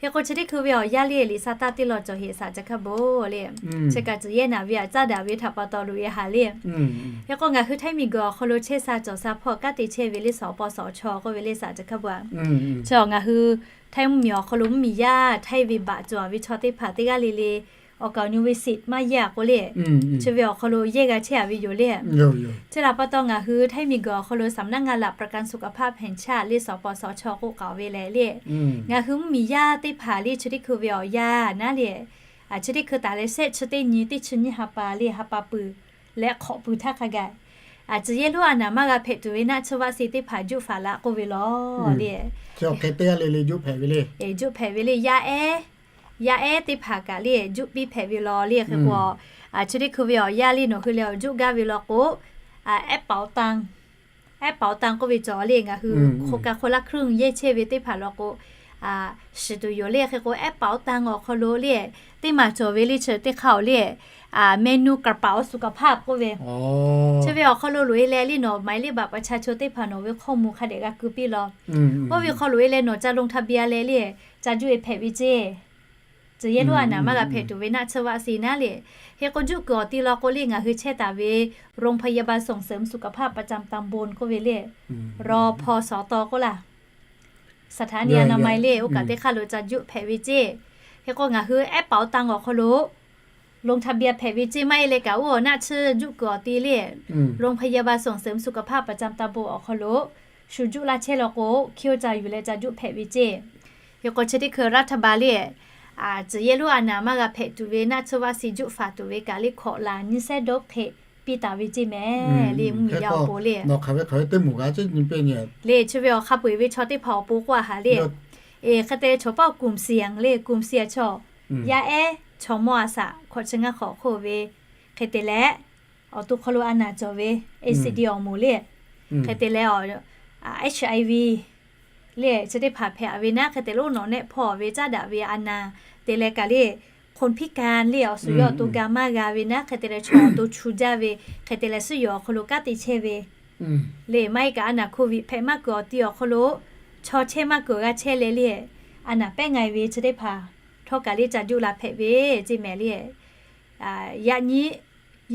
Hk'e k'o, chi teˇ hkui ve awˬ yanˇ le, liꞈ sa taˇ teˇ law cawˬ heˍ saꞈ ca hkaˇ bon le. Chi kaꞈ tcuh yehˇ naˍ ve aꞈ caˉ daꞈ ve htaꞈ pa taw loꞈ e haˍ le. Hk'e k'o, ngaˬ hui Htaiˇ miˬguiˬ awˬ hk'aw lo chehˇ sha cawˬ sha hpawˇ kanˉ te chehˇ ve le, sawˍ paw sawˍ chaw k'oˆ ve le saꞈ ca hkaˇ bon a. Chi ngaˬ hui Htaiˇ mvuhˇmiˬ awˬ hk'aw lo mvuhˇmiˬ yaˇ Htaiˇ ve baꞈ cawˬ ve chaw teˇ hpaˍ teˇ g'aˇ le le, awˬ kaˍ awˬ nyu ve seat maˇ yehˇ a k'o le, chi ve awˬ hk'aw lo yehˇ g'a chehˇ a ve yoˬ le. Chi htaꞈ pa taw ngaˬ hui Htaiˇ miˬguiˬ awˬ hk'aw lo สำนักงานหลักประกันสุขภาพแห่งชาติ le, sawˍ paw sawˍ chaw k'oˆ k'aoˍ ve lehˬ le, ngaˬ hui mvuhˇmiˬ yaˇ teˇ hpaˍ le, chi teˇ hkui ve awˬ yanˇ naˉ le, chi teˇ hkui taˍ leh shehˆ chi teˇ nyi teˇ chi nyiˇ ha pa le, ha pa pui leh hk'awꞈ pui htaˇ hk'a gaˬ, tcuh yehˇ lonˉ a naˍ maˇ g'a hpehꞈ tuˬ ve naˆ tsuhˇ vaˆ si teˇ hpaˍ juˆ faˍ la k'oˆ ve law le. Hk'e te g'aˇ le le juˆ hpehꞈ ve le. Juˆ hpehꞈ ve le. Yaˇ ehˉ, yaˇ ehˉ teˇ hpaˍ kaꞈ le juˆ piˇ hpehꞈ ve law le. Hk'e k'o, chi teˇ hkui ve awˬ yanˇ le nawˬ hui leh awˬ juˆ gaˇ ve law k'o, แอปเป๋าตัง แอปเป๋าตัง k'oˆ ve cawˬ le, ngaˬ hui hk'oˆ kaꞈ hk'oˆ laˇ hkuiˉ yehˇ chehˇ ve teˇ hpaˍ law k'o, shiˍ tuˬ yoˬ le. Hk'e k'o, แอปเป๋าตัง awˬ hk'aw lo le, teˇ maˬ cawˬ ve le, chi teˇ hk'aˇ awˬ le, menu กระเป๋าสุขภาพ k'oˆ ve, chi ve awˬ hk'aw lo loꞈ e leh le nawˬ หมายเลขบัตรประชาชน teˇ hpaˍ nawˬ ve ข้อมูล hk'a dehꞈ g'a keu piˇ law. Oˇ ve hk'aw loꞈ e leh nawˬ ca ลงทะเบียน leh le, ca juˆ e hpehꞈ ve ceˇ. Tcuh yehˇ lonˉ a naˍ maˇ g'a hpehꞈ tuˬ ve naˆ tsuhˇ vaˆ si naˉ le. Hk'e k'o, juˆ kuiˬ awˬ ti law k'o le, ngaˬ hui chehˇ taˍ ve โรงพยาบาลส่งเสริมสุขภาพประจำตำบล k'oˆ ve le, รพสต k'oˆ laˇ, สถานีอนามัย le, oˇ kaꞈ teˇ hk'aˇ lo ca juˆ hpehꞈ ve ceˇ. Hk'e k'o, ngaˬ hui แอปเป๋าตัง awˬ hk'aw lo ลงทะเบียน hpehꞈ ve ceˇ. Maˇ heˆ leh kaꞈ, oˇ naˆ tsuhˇ juˆ kuiˬ awˬ ti le, โรงพยาบาลส่งเสริมสุขภาพประจำตำบล awˬ hk'aw lo shu juˆ laˇ chehˇ law k'o, hkiˇ oˇ ca yuˬ leh ca juˆ hpehꞈ ve ceˇ. Hk'e k'o, chi teˇ hkui รัฐบาล le, tcuh yehˇ lonˉ a naˍ maˇ g'a hpehꞈ tuˬ ve naˆ tsuhˇ vaˆ si juˆ faˍ tuˬ ve kaꞈ le, hkawꞈ laˬ nyiˇ sehˉ dawˇ hk'e piˇ taˍ ve ceˇ mehˍ le, mvuhˇmiˬ yaˇ awˬ pon le. Le, chi ve awˬ hk'a peu-eˬ ve chaw teˇ hpaˍ awˬ pon k'oˆ a haˍ le. Hk'e te chaw paˇ กลุ่มเสี่ยง le, กลุ่มเสี่ยง chaw, yaˇ ehˉ, chaw mawˇ a shaꞈ hkawꞈ chi ngaˇ hk'awꞈ hk'oˆ ve, hk'e te leh, awˬ to hk'aw lo a naˍ cawˬ ve, NCD awˬ moˍ le, hk'e te leh, HIV le, chi teˇ hpaˍ hpehꞈ a ve naˉ, hk'e te leh oˇ nawˬ nehˆ hpawˇ ve caˉ daꞈ ve a naˍ te leh kaꞈ le, คนพิการ le, awˬ suhˍ yawˇ awˬ to ga maˇ g'a ve naˉ, hk'e te leh chaw awˬ to chu jaˇ ve, hk'e te leh suhˉ yoˬ awˬ hk'aw lo kanˉ te chehˇ ve le, maˇ heˆ kaꞈ a naˍ โควิด hpehꞈ maˇ kuiˬ awˬ ti awˬ hk'aw lo chaw chehˇ maˇ kuiˬ g'a chehˇ leh le, a naˍ pehˉ nga ve chi teˇ hpaˍ htawˇ kaꞈ le ca juˆ la hpehꞈ ve ceˇ mehˍ le. Yaꞈ nyi,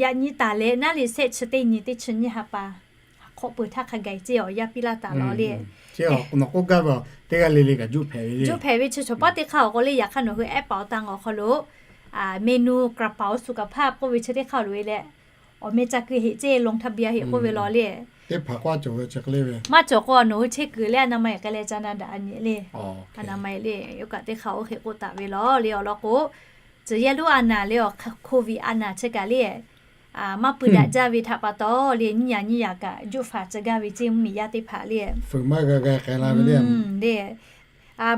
yaꞈ nyi taˍ leh naˉ le shehˆ chi teˇ nyi teˇ chi nyiˇ ha pa hk'awꞈ pui htaˇ hk'a gaˬ ceˇ awˬ yaˇ piˇ laˇ taˍ law le. Nawˬ k'oˆ gaˇ ve teˇ g'aˇ le le kaꞈ juˆ hpehꞈ ve le. Juˆ hpehꞈ ve chi chaw paˉ teˇ hk'aˇ awˬ k'o le, yaꞈ hk'aˇ nawˬ hui แอปเป๋าตัง awˬ hk'aw lo เมนูกระเป๋าสุขภาพ k'oˆ ve chi teˇ hk'aˇ loꞈ e leh, awˬ meh ca keu heꞈ ceˇ, ลงทะเบียน heꞈ k'oˆ ve law le. Teˇ hpaˍ k'oˆ a cawˬ ve chi hk'e le ve, maˇ cawˬ k'o nawˬ hui chehˇ kuiˬ leh a naˍ ma eˍ k'ai leh ca na daꞈ a nyi le. A naˍ ma eˍ le, oˇ kaꞈ teˇ hk'aˇ oˇ hk'e k'oˆ taˍ ve law le. Awˬ lawn k'o, tcuh yehˇ lonˉ a naˍ le, awˬ โควิด a naˍ chi kaꞈ le, maˇ pui daꞈ jaˇ ve htaꞈ pa taw le, nyiˇ yaꞈ nyiˇ yaꞈ kaꞈ juˆ faˍ tcuh gaˇ ve ceˇ, mvuhˇmiˬ yaˇ teˇ hpaˍ le. Fuiˍ maˇ g'a g'a k'ai la ve le.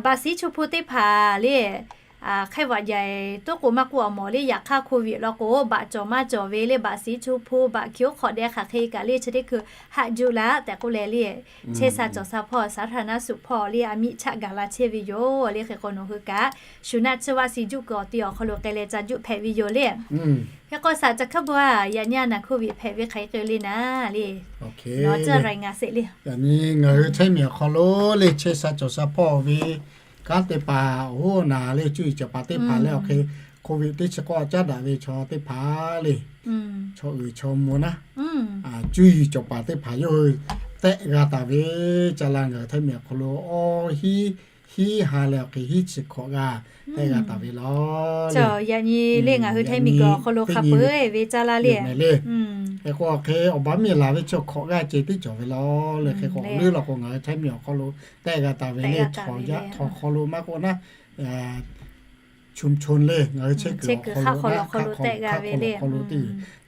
Baꞈ shiˉ chu hpu teˇ hpaˍ le, ไข้หวัดใหญ่ toˉ k'o maˇ k'oˆ awˬ mawˬ le, yaꞈ hk'aˇ โควิด law k'o baꞈ cawˬ maˇ cawˬ ve le, baꞈ shiˉ chu hpu, baꞈ hkiˇ oˉ hk'awꞈ deh hk'aˬ hk'e kaꞈ le, chi teˇ hkui haꞈ juˆ laˇ tehꞈ k'oˆ leh le, chehˇ sha cawˬ sha hpawˇ สาธารณสุข hpawˇ le, a miˇ chaˆ gaˬ la chehˇ ve yoˬ le. Hk'e k'o nawˬ hui kaꞈ shu naˆ tsuhˇ vaˆ si juˆ kuiˬ awˬ ti awˬ hk'aw lo k'ai leh ca juˆ hpehꞈ ve yoˬ le. Hk'e k'o, saꞈ ca hkaˇ bon a, yaꞈ nyi a naˍ โควิด hpehꞈ ve hk'aˬ hk'e k'ai le naˉ le, ngaˬ hui Htaiˇ miˬ awˬ hk'aw lo le chehˇ sha cawˬ sha hpawˇ ve kanˉ te paˍ, oˇ naˍ le cuˇ yiˍ cawˬ paˍ teˇ hpaˍ le, awˬ hk'e โควิด teˇ chi k'awˇ caˉ daꞈ ve chaw teˇ hpaˍ le, chaw uiˍ chaw mvuh naˉ, cuˇ yiˍ cawˬ paˍ teˇ hpaˍ yawˇ hui tehˆ g'a taˍ ve, ca la ngaˬ hui Htaiˇ miˬ awˬ hk'aw lo awˇ hiˉ hiˉ ha leh awˬ hk'e hiˉ chi hkawꞈ g'a tehˆ g'a taˍ ve law. Yaꞈ nyi le ngaˬ hui Htaiˇ miˬ awˬ hk'aw lo hk'a peu-eˬ ve ca la le. Hk'e k'o, awˬ hk'e awˬ baˆ miˬ laˬ ve chi hkawꞈ g'aˇ ceh tiˉ cawˬ ve law le. Hk'e k'o, awˬ leuˉ law k'o ngaˬ hui Htaiˇ miˬ awˬ hk'aw lo tehˆ g'a taˍ ve le, chaw yaˇ htaw hk'aw lo maˇ k'oˆ naˉ, ชุมชน ชุมชน le, ngaˬ hui chehˇ kuiˬ awˬ hk'aw lo, hk'aˆ hk'aw lo, hk'aˆ hk'aw lo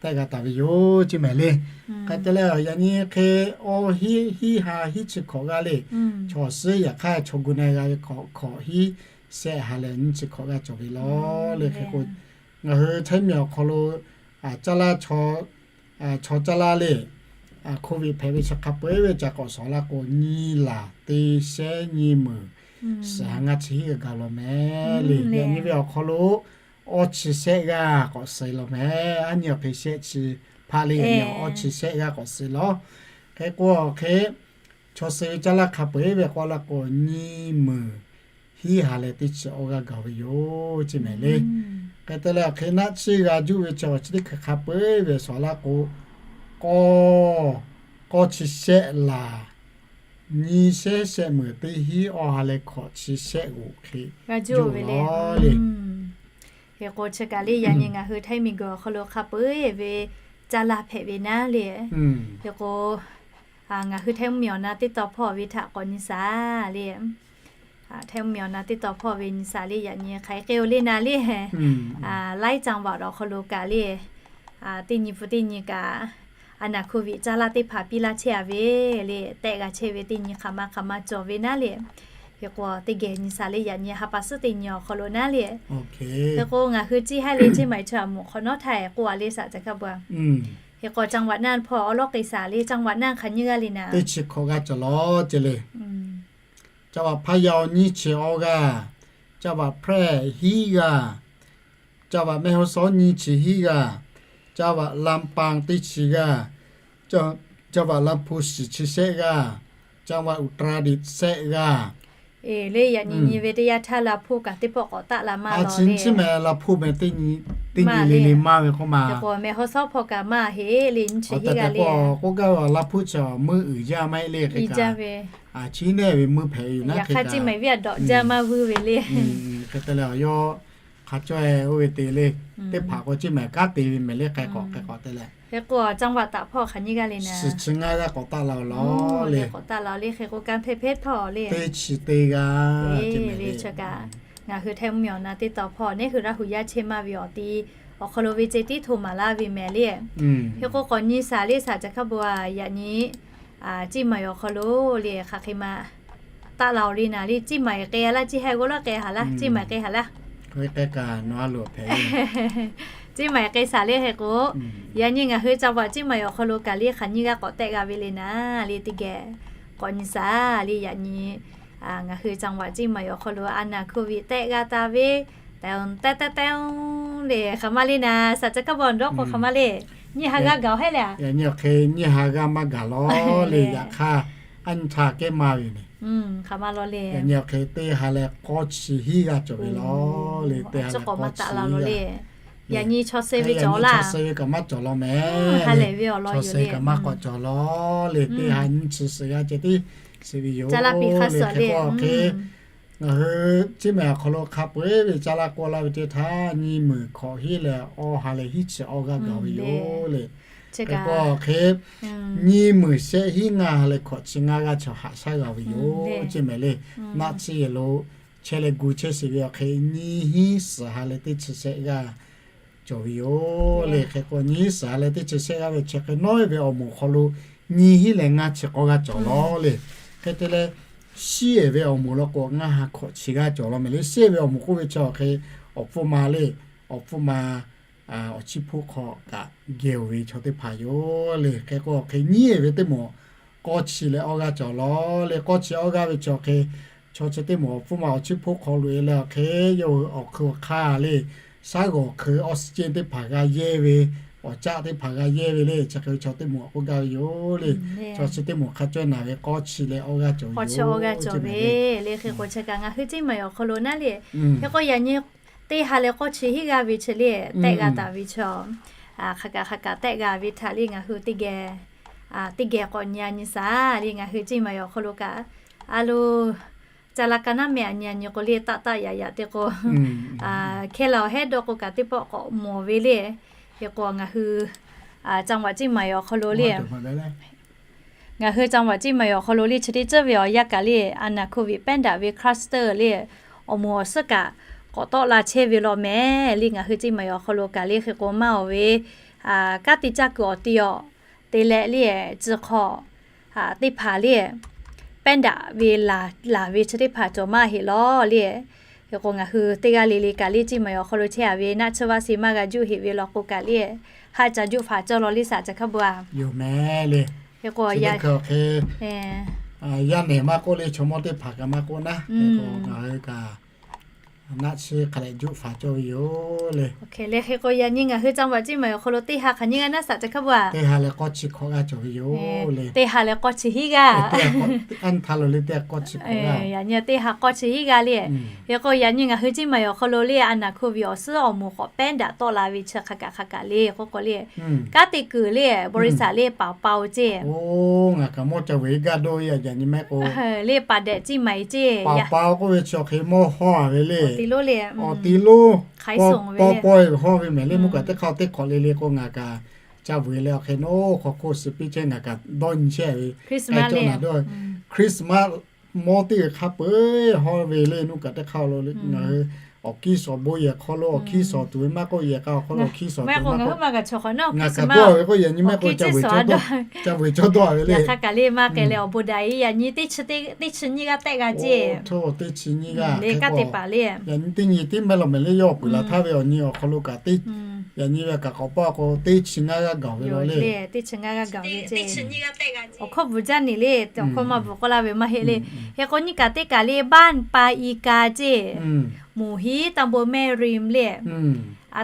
teˇ g'aˇ taˍ ve yoˬ. Chi mehˍ le. Hk'e te leh yaꞈ nyi hk'e awˇ hiˉ, hiˉ ha hiˉ chi hkawꞈ g'aˇ le, chaw suhˉ yaꞈ hk'aˇ chaw gu na g'a ve hkawꞈ, hkawꞈ hiˉ shehˆ ha leh nyiˇ chi hkawꞈ g'aˇ cawˬ ve law le. Hk'e k'o, ngaˬ hui Htaiˇ miˬ awˬ hk'aw lo caˇ laˇ chaw, chaw caˇ laˇ le, COVID hpehꞈ ve chi hk'a peu-eˬ ve ca k'awꞈ shawˍ laˇ k'o, nyiˇ laˬ teˇ shehˉ nyiˇ meunˍ suhˍ ha ngaˇ chi hiˉ g'a gaˬ law mehˍ le. Yaꞈ nyi ve awˬ hk'aw lo awˇ chi shehˆ g'aˇ k'awꞈ suh law mehˍ. Aˉ nyi awˬ hk'e shehˆ chi hpaˆ le, yaꞈ nyi awˇ chi shehˆ g'aˇ k'awꞈ suh law. Hk'e k'o awˬ hk'e chaw suh ve caˇ laˇ hk'a peu-eˬ ve k'awꞈ laˇ k'o, nyiˇ meunˍ hiˉ ha leh teˇ chi awˇ g'aˇ gaˬ ve yoˬ. Chi mehˍ le. Hk'e te leh awˬ hk'e naˆ tsuhˇ g'a juˇ ve chi awˬ chi teˇ hk'e hk'a peu-eˬ ve shawˍ laˇ k'o, k'awˇ, k'awˇ chi shehˆ laˬ nyiˇ shehˉ shehˆ meunˍ teˇ hiˉ awˇ ha leh hkawꞈ chi shehˆ g'oꞈ hk'e juˇ law le. Hk'e k'o chi kaꞈ le, yaꞈ nyi ngaˬ hui Htaiˇ miˬ guiˬ awˬ hk'aw lo hk'a peu-eˬ ve caˇ laˇ hpehꞈ ve naˉ le. Hk'e k'o, ngaˬ hui Htaiˇ mvuhˇmiˬ awˬ na teˇ taw hpawˇ ve htaꞈ k'awꞈ nyi shaˍ le. Htaiˇ mvuhˇmiˬ awˬ na teˇ taw hpawˇ ve nyi shaˍ le, yaꞈ nyi hk'aˬ hk'e k'oˆ le naˉ le, laiˉ จังหวัด awˬ hk'aw lo kaꞈ le, teˇ nyi pun teˇ nyi kaꞈ, a naˬ COVID caˇ laˇ teˇ hpaˍ piˇ laˇ chehˇ a ve le, tehˆ g'a chehˇ ve teˇ nyi hk'aˬ ma hk'aˬ ma cawˬ ve naˉ le. Hk'e k'o teˇ geh nyi shaˍ le, yaꞈ nyi ha pa suhˉ teˇ nyi awˬ hk'aw lo naˉ le. Hk'e k'o ngaˬ hui ciˇ haˉ le ceˇ maˬ chaw a moˍ hk'awꞈ nawˉ htaˇ k'oˆ a le shaˍ ca hkaˇ bu a. Hk'e k'o จังหวัด naˆ hpawˇ awˬ lawˉ k'ai shaˍ le, จังหวัด naˆ hk'aˬ nyiˇ g'aˇ le naˉ. Teˇ chi hkawꞈ g'aˇ cawˬ law ce le. จังหวัด พะเยา nyiˇ chi awˇ g'aˇ, จังหวัด แพร่ hiˉ g'aˇ, จังหวัด แม่ฮ่องสอน nyiˇ chi hiˉ g'aˇ, จังหวัด ลำปาง teˇ chi g'aˇ, จังหวัด ลำพูน shiˍ chi shehˆ g'aˇ, จังหวัด อุตรดิตถ์ shehˆ g'aˇ. Eˬ le, yaꞈ nyi nyi ve teˇ yanˇ htaˇ Laˇ hpuˇ kaꞈ teˇ pawˆ k'awꞈ taˆ la maˇ law le. Chi mehˍ Laˇ hpuˇ mehˍ teˇ nyi le le maˇ ve k'oˆ ma. Hk'e k'o แม่ฮ่องสอน hpawˇ kaꞈ maˇ heˆ le, nyiˇ chi hiˉ g'aˇ le. K'oˆ gaˇ ve Laˇ hpuˇ chi meuˇ uiˍ jaˇ maˇ heˆ le, hk'e kaꞈ chi nehˆ ve meuˇ hpehꞈ ve yoˬ naˉ. Yaꞈ hk'aˇ chi mehˍ viˉ a dawꞈ jaˇ maˇ vuiˇ ve le. Hk'e te leh awˬ yawˇ hk'a cawˇ-e oˇ ve te le, teˇ hpaˍ k'o chi mehˍ kanˉ te ve mehˍ le, hk'e k'awꞈ hk'e k'awꞈ te leh. Hk'e k'o จังหวัด taꞈ hpawˇ hk'aˬ nyiˇ g'aˇ le naˉ. Shiˍ chi ngaˇ g'aˇ k'awꞈ taˆ la law le. K'awꞈ taˆ la le, hk'e k'o kanˇ hpehˇ hpehˇ hpawˇ le. Teˇ chi teˇ g'aˇ le. Chi kaꞈ ngaˬ hui Htaiˇ mvuhˇmiˬ awˬ na teˇ taw hpawˇ neˉ hui Laˇ hu yaˇ chehˇ maˇ ve awˬ ti awˬ hk'aw lo ve ceh tiˉ hto maˍ laˇ ve mehˍ le. Hk'e k'o k'awꞈ nyi shaˍ le shaˍ ca hkaˇ bu a, yaꞈ nyi ciˇ maˬ awˬ hk'aw lo le hk'aˬ hk'e ma taˆ la-oˬ le naˉ le. Ciˇ maˬ k'ai a laˇ, ciˇ haˉ g'awˇ laˇ k'ai haˍ laˇ, ciˇ maˬ k'ai haˍ laˇ. Ciˇ maˬ k'ai shaˍ le hk'e k'o, yaꞈ nyi ngaˬ hui จังหวัด ciˇ maˬ awˬ hk'aw lo kaꞈ le hk'aˬ nyiˇ g'aˇ k'awꞈ tehˆ g'a ve le naˉ le, teˇ geh k'awꞈ nyi shaˍ le. Yaꞈ nyi ngaˬ hui จังหวัด ciˇ maˬ awˬ hk'aw lo a naˬ โควิด tehˆ g'a taˍ ve tehꞈ tehꞈ tehꞈ le hk'aˬ ma le naˉ. Shaˍ ca kaˇ bawˬ dawˇ k'o hk'aˬ ma le, nyiˇ ha g'aˇ gaˬ-oˬ hehˉ le a. Yaꞈ nyi awˬ hk'e nyiˇ ha g'aˇ maˇ gaˬ law le. Yaꞈ hk'aˇ, aˉ nyi htaˇ kehˉ maˇ ve le. Hk'aˬ ma law le. Yaꞈ nyi awˬ hk'e teˇ ha leh k'awˇ chi hiˉ g'aˇ cawˬ ve law le. Teˇ ha leh k'awˇ chi hiˉ g'aˇ. Yaꞈ nyi chaw suh ve cawˬ laˇ. Chaw suh ve kaꞈ maˇ cawˬ law mehˍ. Chaw suh ve kaꞈ maˇ k'awꞈ cawˬ law le. Teˇ ha nyiˇ chi suh g'aˇ ceh tiˉ suh ve yoˬ le. Hk'e k'o hk'e ngaˬ hui ciˇ maˬ awˬ hk'aw lo hk'a peu-eˬ ve caˇ laˇ k'awˇ laˇ ve teˇ htaˇ, nyiˇ meunˍ hkawꞈ hiˉ leh awˇ ha leh hiˉ chi awˇ g'aˇ gaˬ ve yoˬ le. Hk'e k'o hk'e, nyiˇ meunˍ shehˆ hiˉ ngaˇ ha leh hkawꞈ chi ngaˇ g'aˇ chaw haꞈ shaˉ g'a ve yoˬ. Ciˇ maˬ le, naˆ tsuhˇ yehˬ lo chehˇ leh gu chehˇ sheˍ ve awˬ hk'e, nyiˇ hiˉ suhˍ ha leh teˇ chi shehˆ g'aˇ cawˬ ve yoˬ le. Hk'e k'o nyiˇ hiˉ suhˍ ha leh teˇ chi shehˆ g'aˇ ve chi hk'e nawˉ ve awˬ moˍ hk'aw lo nyiˇ hiˉ leh ngaˇ chi k'awˇ g'aˇ cawˬ law le. Hk'e te leh, shiˉ ehˍ ve awˬ moˍ law k'o ngaˇ ha hkawꞈ chi g'aˇ cawˬ law mehˍ le. Shiˉ ehˍ ve awˬ moˍ k'oˆ ve chi awˬ hk'e, awˬ hpfuhˇ ma le, awˬ hpfuhˇ ma awˬ chiˇ hpoˆ hk'aw kaꞈ geh-oˬ ve chaw teˇ hpaˍ yoˬ le. Hk'e k'o awˬ hk'e nyiˉ ehˍ ve teˇ moˍ k'awˇ chi leh awˇ g'aˇ cawˬ law le. K'awˇ chi awˇ g'aˇ ve chi awˬ hk'e, chaw chi teˇ moˍ awˬ hpfuhˇ ma awˬ chiˇ hpoˆ hk'aw loꞈ-e leh awˬ hk'e yawˇ hui awˬ hkui awˬ hk'aˇ le, shaˉ g'awˬ hk'eu oxygen teˇ hpaˍ g'a yehˇ ve, awˬ caˆ teˇ hpaˍ g'a yehˇ ve le. Chi hk'e ve chaw teˇ moˍ awˬ k'oˆ gaˇ ve yoˬ le. Chaw chi teˇ moˍ hk'a cawˇ naˬ ve k'awˇ chi leh awˇ g'aˇ cawˬ ve yoˬ. K'awˇ chi awˇ g'aˇ cawˬ ve le. Hk'e k'o chi kaꞈ ngaˬ hui ciˇ maˬ awˬ hk'aw lo naˉ le. Hk'e k'o yaꞈ nyi teˇ ha leh k'awˇ chi hiˉ g'aˇ ve chi le, tehˆ g'a taˍ ve chi, hk'aˬ kaꞈ hk'aˬ kaꞈ tehˆ g'a ve htaꞈ le ngaˬ hui teˇ geh, teˇ geh k'awꞈ nyi a nyi shaˍ le. Ngaˬ hui ciˇ maˬ awˬ hk'aw lo kaꞈ a lo, caˇ laˇ ka naˉ meh a nyi a nyi k'o le, taˆ taˆ yaꞈ yaꞈ te k'o, hkeh la awˬ hehˉ dawˇ k'o kaꞈ teˇ pawˆ k'awꞈ mawˬ ve le. Hk'e k'o ngaˬ hui จังหวัด ciˇ maˬ awˬ hk'aw lo le, ngaˬ hui จังหวัด ciˇ maˬ awˬ hk'aw lo le chi teˇ ceuˬ ve awˬ yanˇ kaꞈ le, a naˬ โควิด pehˉ daꞈ ve คลัสเตอร์ le, awˬ moˍ awˬ suhˉ kaꞈ k'awꞈ tawˆ la chehˇ ve law mehˍ le. Ngaˬ hui Ceˇ Maiˍ awˬ hk'aw lo kaꞈ le hk'e k'o maˇ awˬ ve, kanˉ te caˇ kuiˬ awˬ ti awˬ te leh le tcuh hk'aw teˇ hpaˍ le pehˉ daꞈ ve laˬ ve chi teˇ hpaˍ cawˬ maˇ heˆ law le. Hk'e k'o ngaˬ hui teˇ g'aˇ le le kaꞈ le Ceˇ Maiˍ awˬ hk'aw lo chehˇ a ve naˆ tsuhˇ vaˇ se maˇ g'a juˆ heˆ ve law k'o kaꞈ le haˆ ca juˆ faˍ cawˇ law le saˍ ca hk'a bu a. Yoˬ mehˍ le. Hk'e k'o yaꞈ hk'e yaˇ nehˬ maˇ k'oˆ le chaw mawˇ teˇ hpaˍ kaꞈ maˇ k'oˆ naˉ, hk'e k'o ngaˬ hui kaꞈ naˆ tsuhˇ hk'a leh juˆ faˍ cawˇ ve yoˬ le. Hk'e le hk'e k'o yaꞈ nyi ngaˬ hui Ceˇ Maiˍ awˬ hk'aw lo teˇ ha hk'aˬ nyiˇ g'aˇ naˉ saˍ ca hk'a bu a. Teˇ ha leh k'awˇ chi hkawꞈ g'aˇ cawˬ ve yoˬ le. Teˇ ha leh k'awˇ chi hiˉ g'aˇ. Yaꞈ nyi teˇ ha k'awˇ chi hiˉ g'aˇ le. Hk'e k'o yaꞈ nyi ngaˬ hui Ceˇ Maiˍ awˬ hk'aw lo le a naˍ hkuˇ ve awˬ suhˉ awˬ moˍ k'awꞈ pehˉ daꞈ tawˆ la ve chi hk'a kaꞈ hk'a kaꞈ le k'oˆ k'o le kanˉ te kuiˬ le บริษัท le paˍ pa-oˬ ceˇ. Oˇ ngaˬ kaꞈ mawˇ ca vuiˬ iˉ gaˇ dawˇ yaꞈ nyi mehˆ k'o le paˍ dehꞈ Ceˇ Maiˍ ceˇ. Paˍ pa-oˬ k'oˆ ve chi awˬ hk'e mawˇ hawˇ a ve le. Awˬ ti lonˉ paw paw hawˇ ve mehˍ le. Mvuhˇ kaꞈ teˇ hk'aˇ teˇ hk'awꞈ le le k'o ngaˬ kaꞈ ca vuiˬ leh awˬ hk'e naˉ hk'aw hk'oˆ suh piˇ chehˇ ngaˬ kaꞈ dawˇ nyi chehˇ ve Christmas le. Christmas mawˇ teˇ g'aˇ hk'a peu-eˬ hawˇ ve le. Mvuhˇ kaꞈ teˇ hk'aˇ lo ngaˬ hui awˬ hkiˇ shawˍ bon yehˬ hk'aw lo awˬ hkiˇ shawˍ tuˬ ve maˇ k'oˆ yehˬ k'a awˬ hk'aw lo awˬ hkiˇ shawˍ tuˬ maˇ k'oˆ ngaˬ kaꞈ dawˇ ve k'o yaꞈ nyi mehˆ k'o ca vuiˬ cawˇ dawˇ ve le. Yaꞈ hk'aˇ kaꞈ le maˇ k'ai leh awˬ bon daꞈ iˉ yaꞈ nyi teˇ chi nyiˇ g'aˇ tehˆ g'a ceˇ. Oˇ teˇ chi nyiˇ g'aˇ le kanˉ te paˍ le. Yaꞈ nyi teˇ nyi tiˉ mehˆ law mehˍ le yawˇ peuˬ laˬ htaˇ ve awˬ nyi awˬ hk'aw lo kaꞈ teˇ yaꞈ nyi ve kaꞈ k'awꞈ paˇ k'o teˇ chi ngaˇ g'aˇ gaˬ ve law le. Teˇ chi ngaˇ g'aˇ gaˬ ve ceˇ. Awˬ hkawˇ bvuhꞈ jaˇ neˬ le, awˬ hkawˇ maˇ bvuhꞈ k'oˆ laˇ ve maˇ heˆ le. Hk'e k'o nyiˇ kaꞈ teˇ kaꞈ le บ้านปาอีกา ceˇ. Moˍ hiˉ ตำบลแม่ริม le.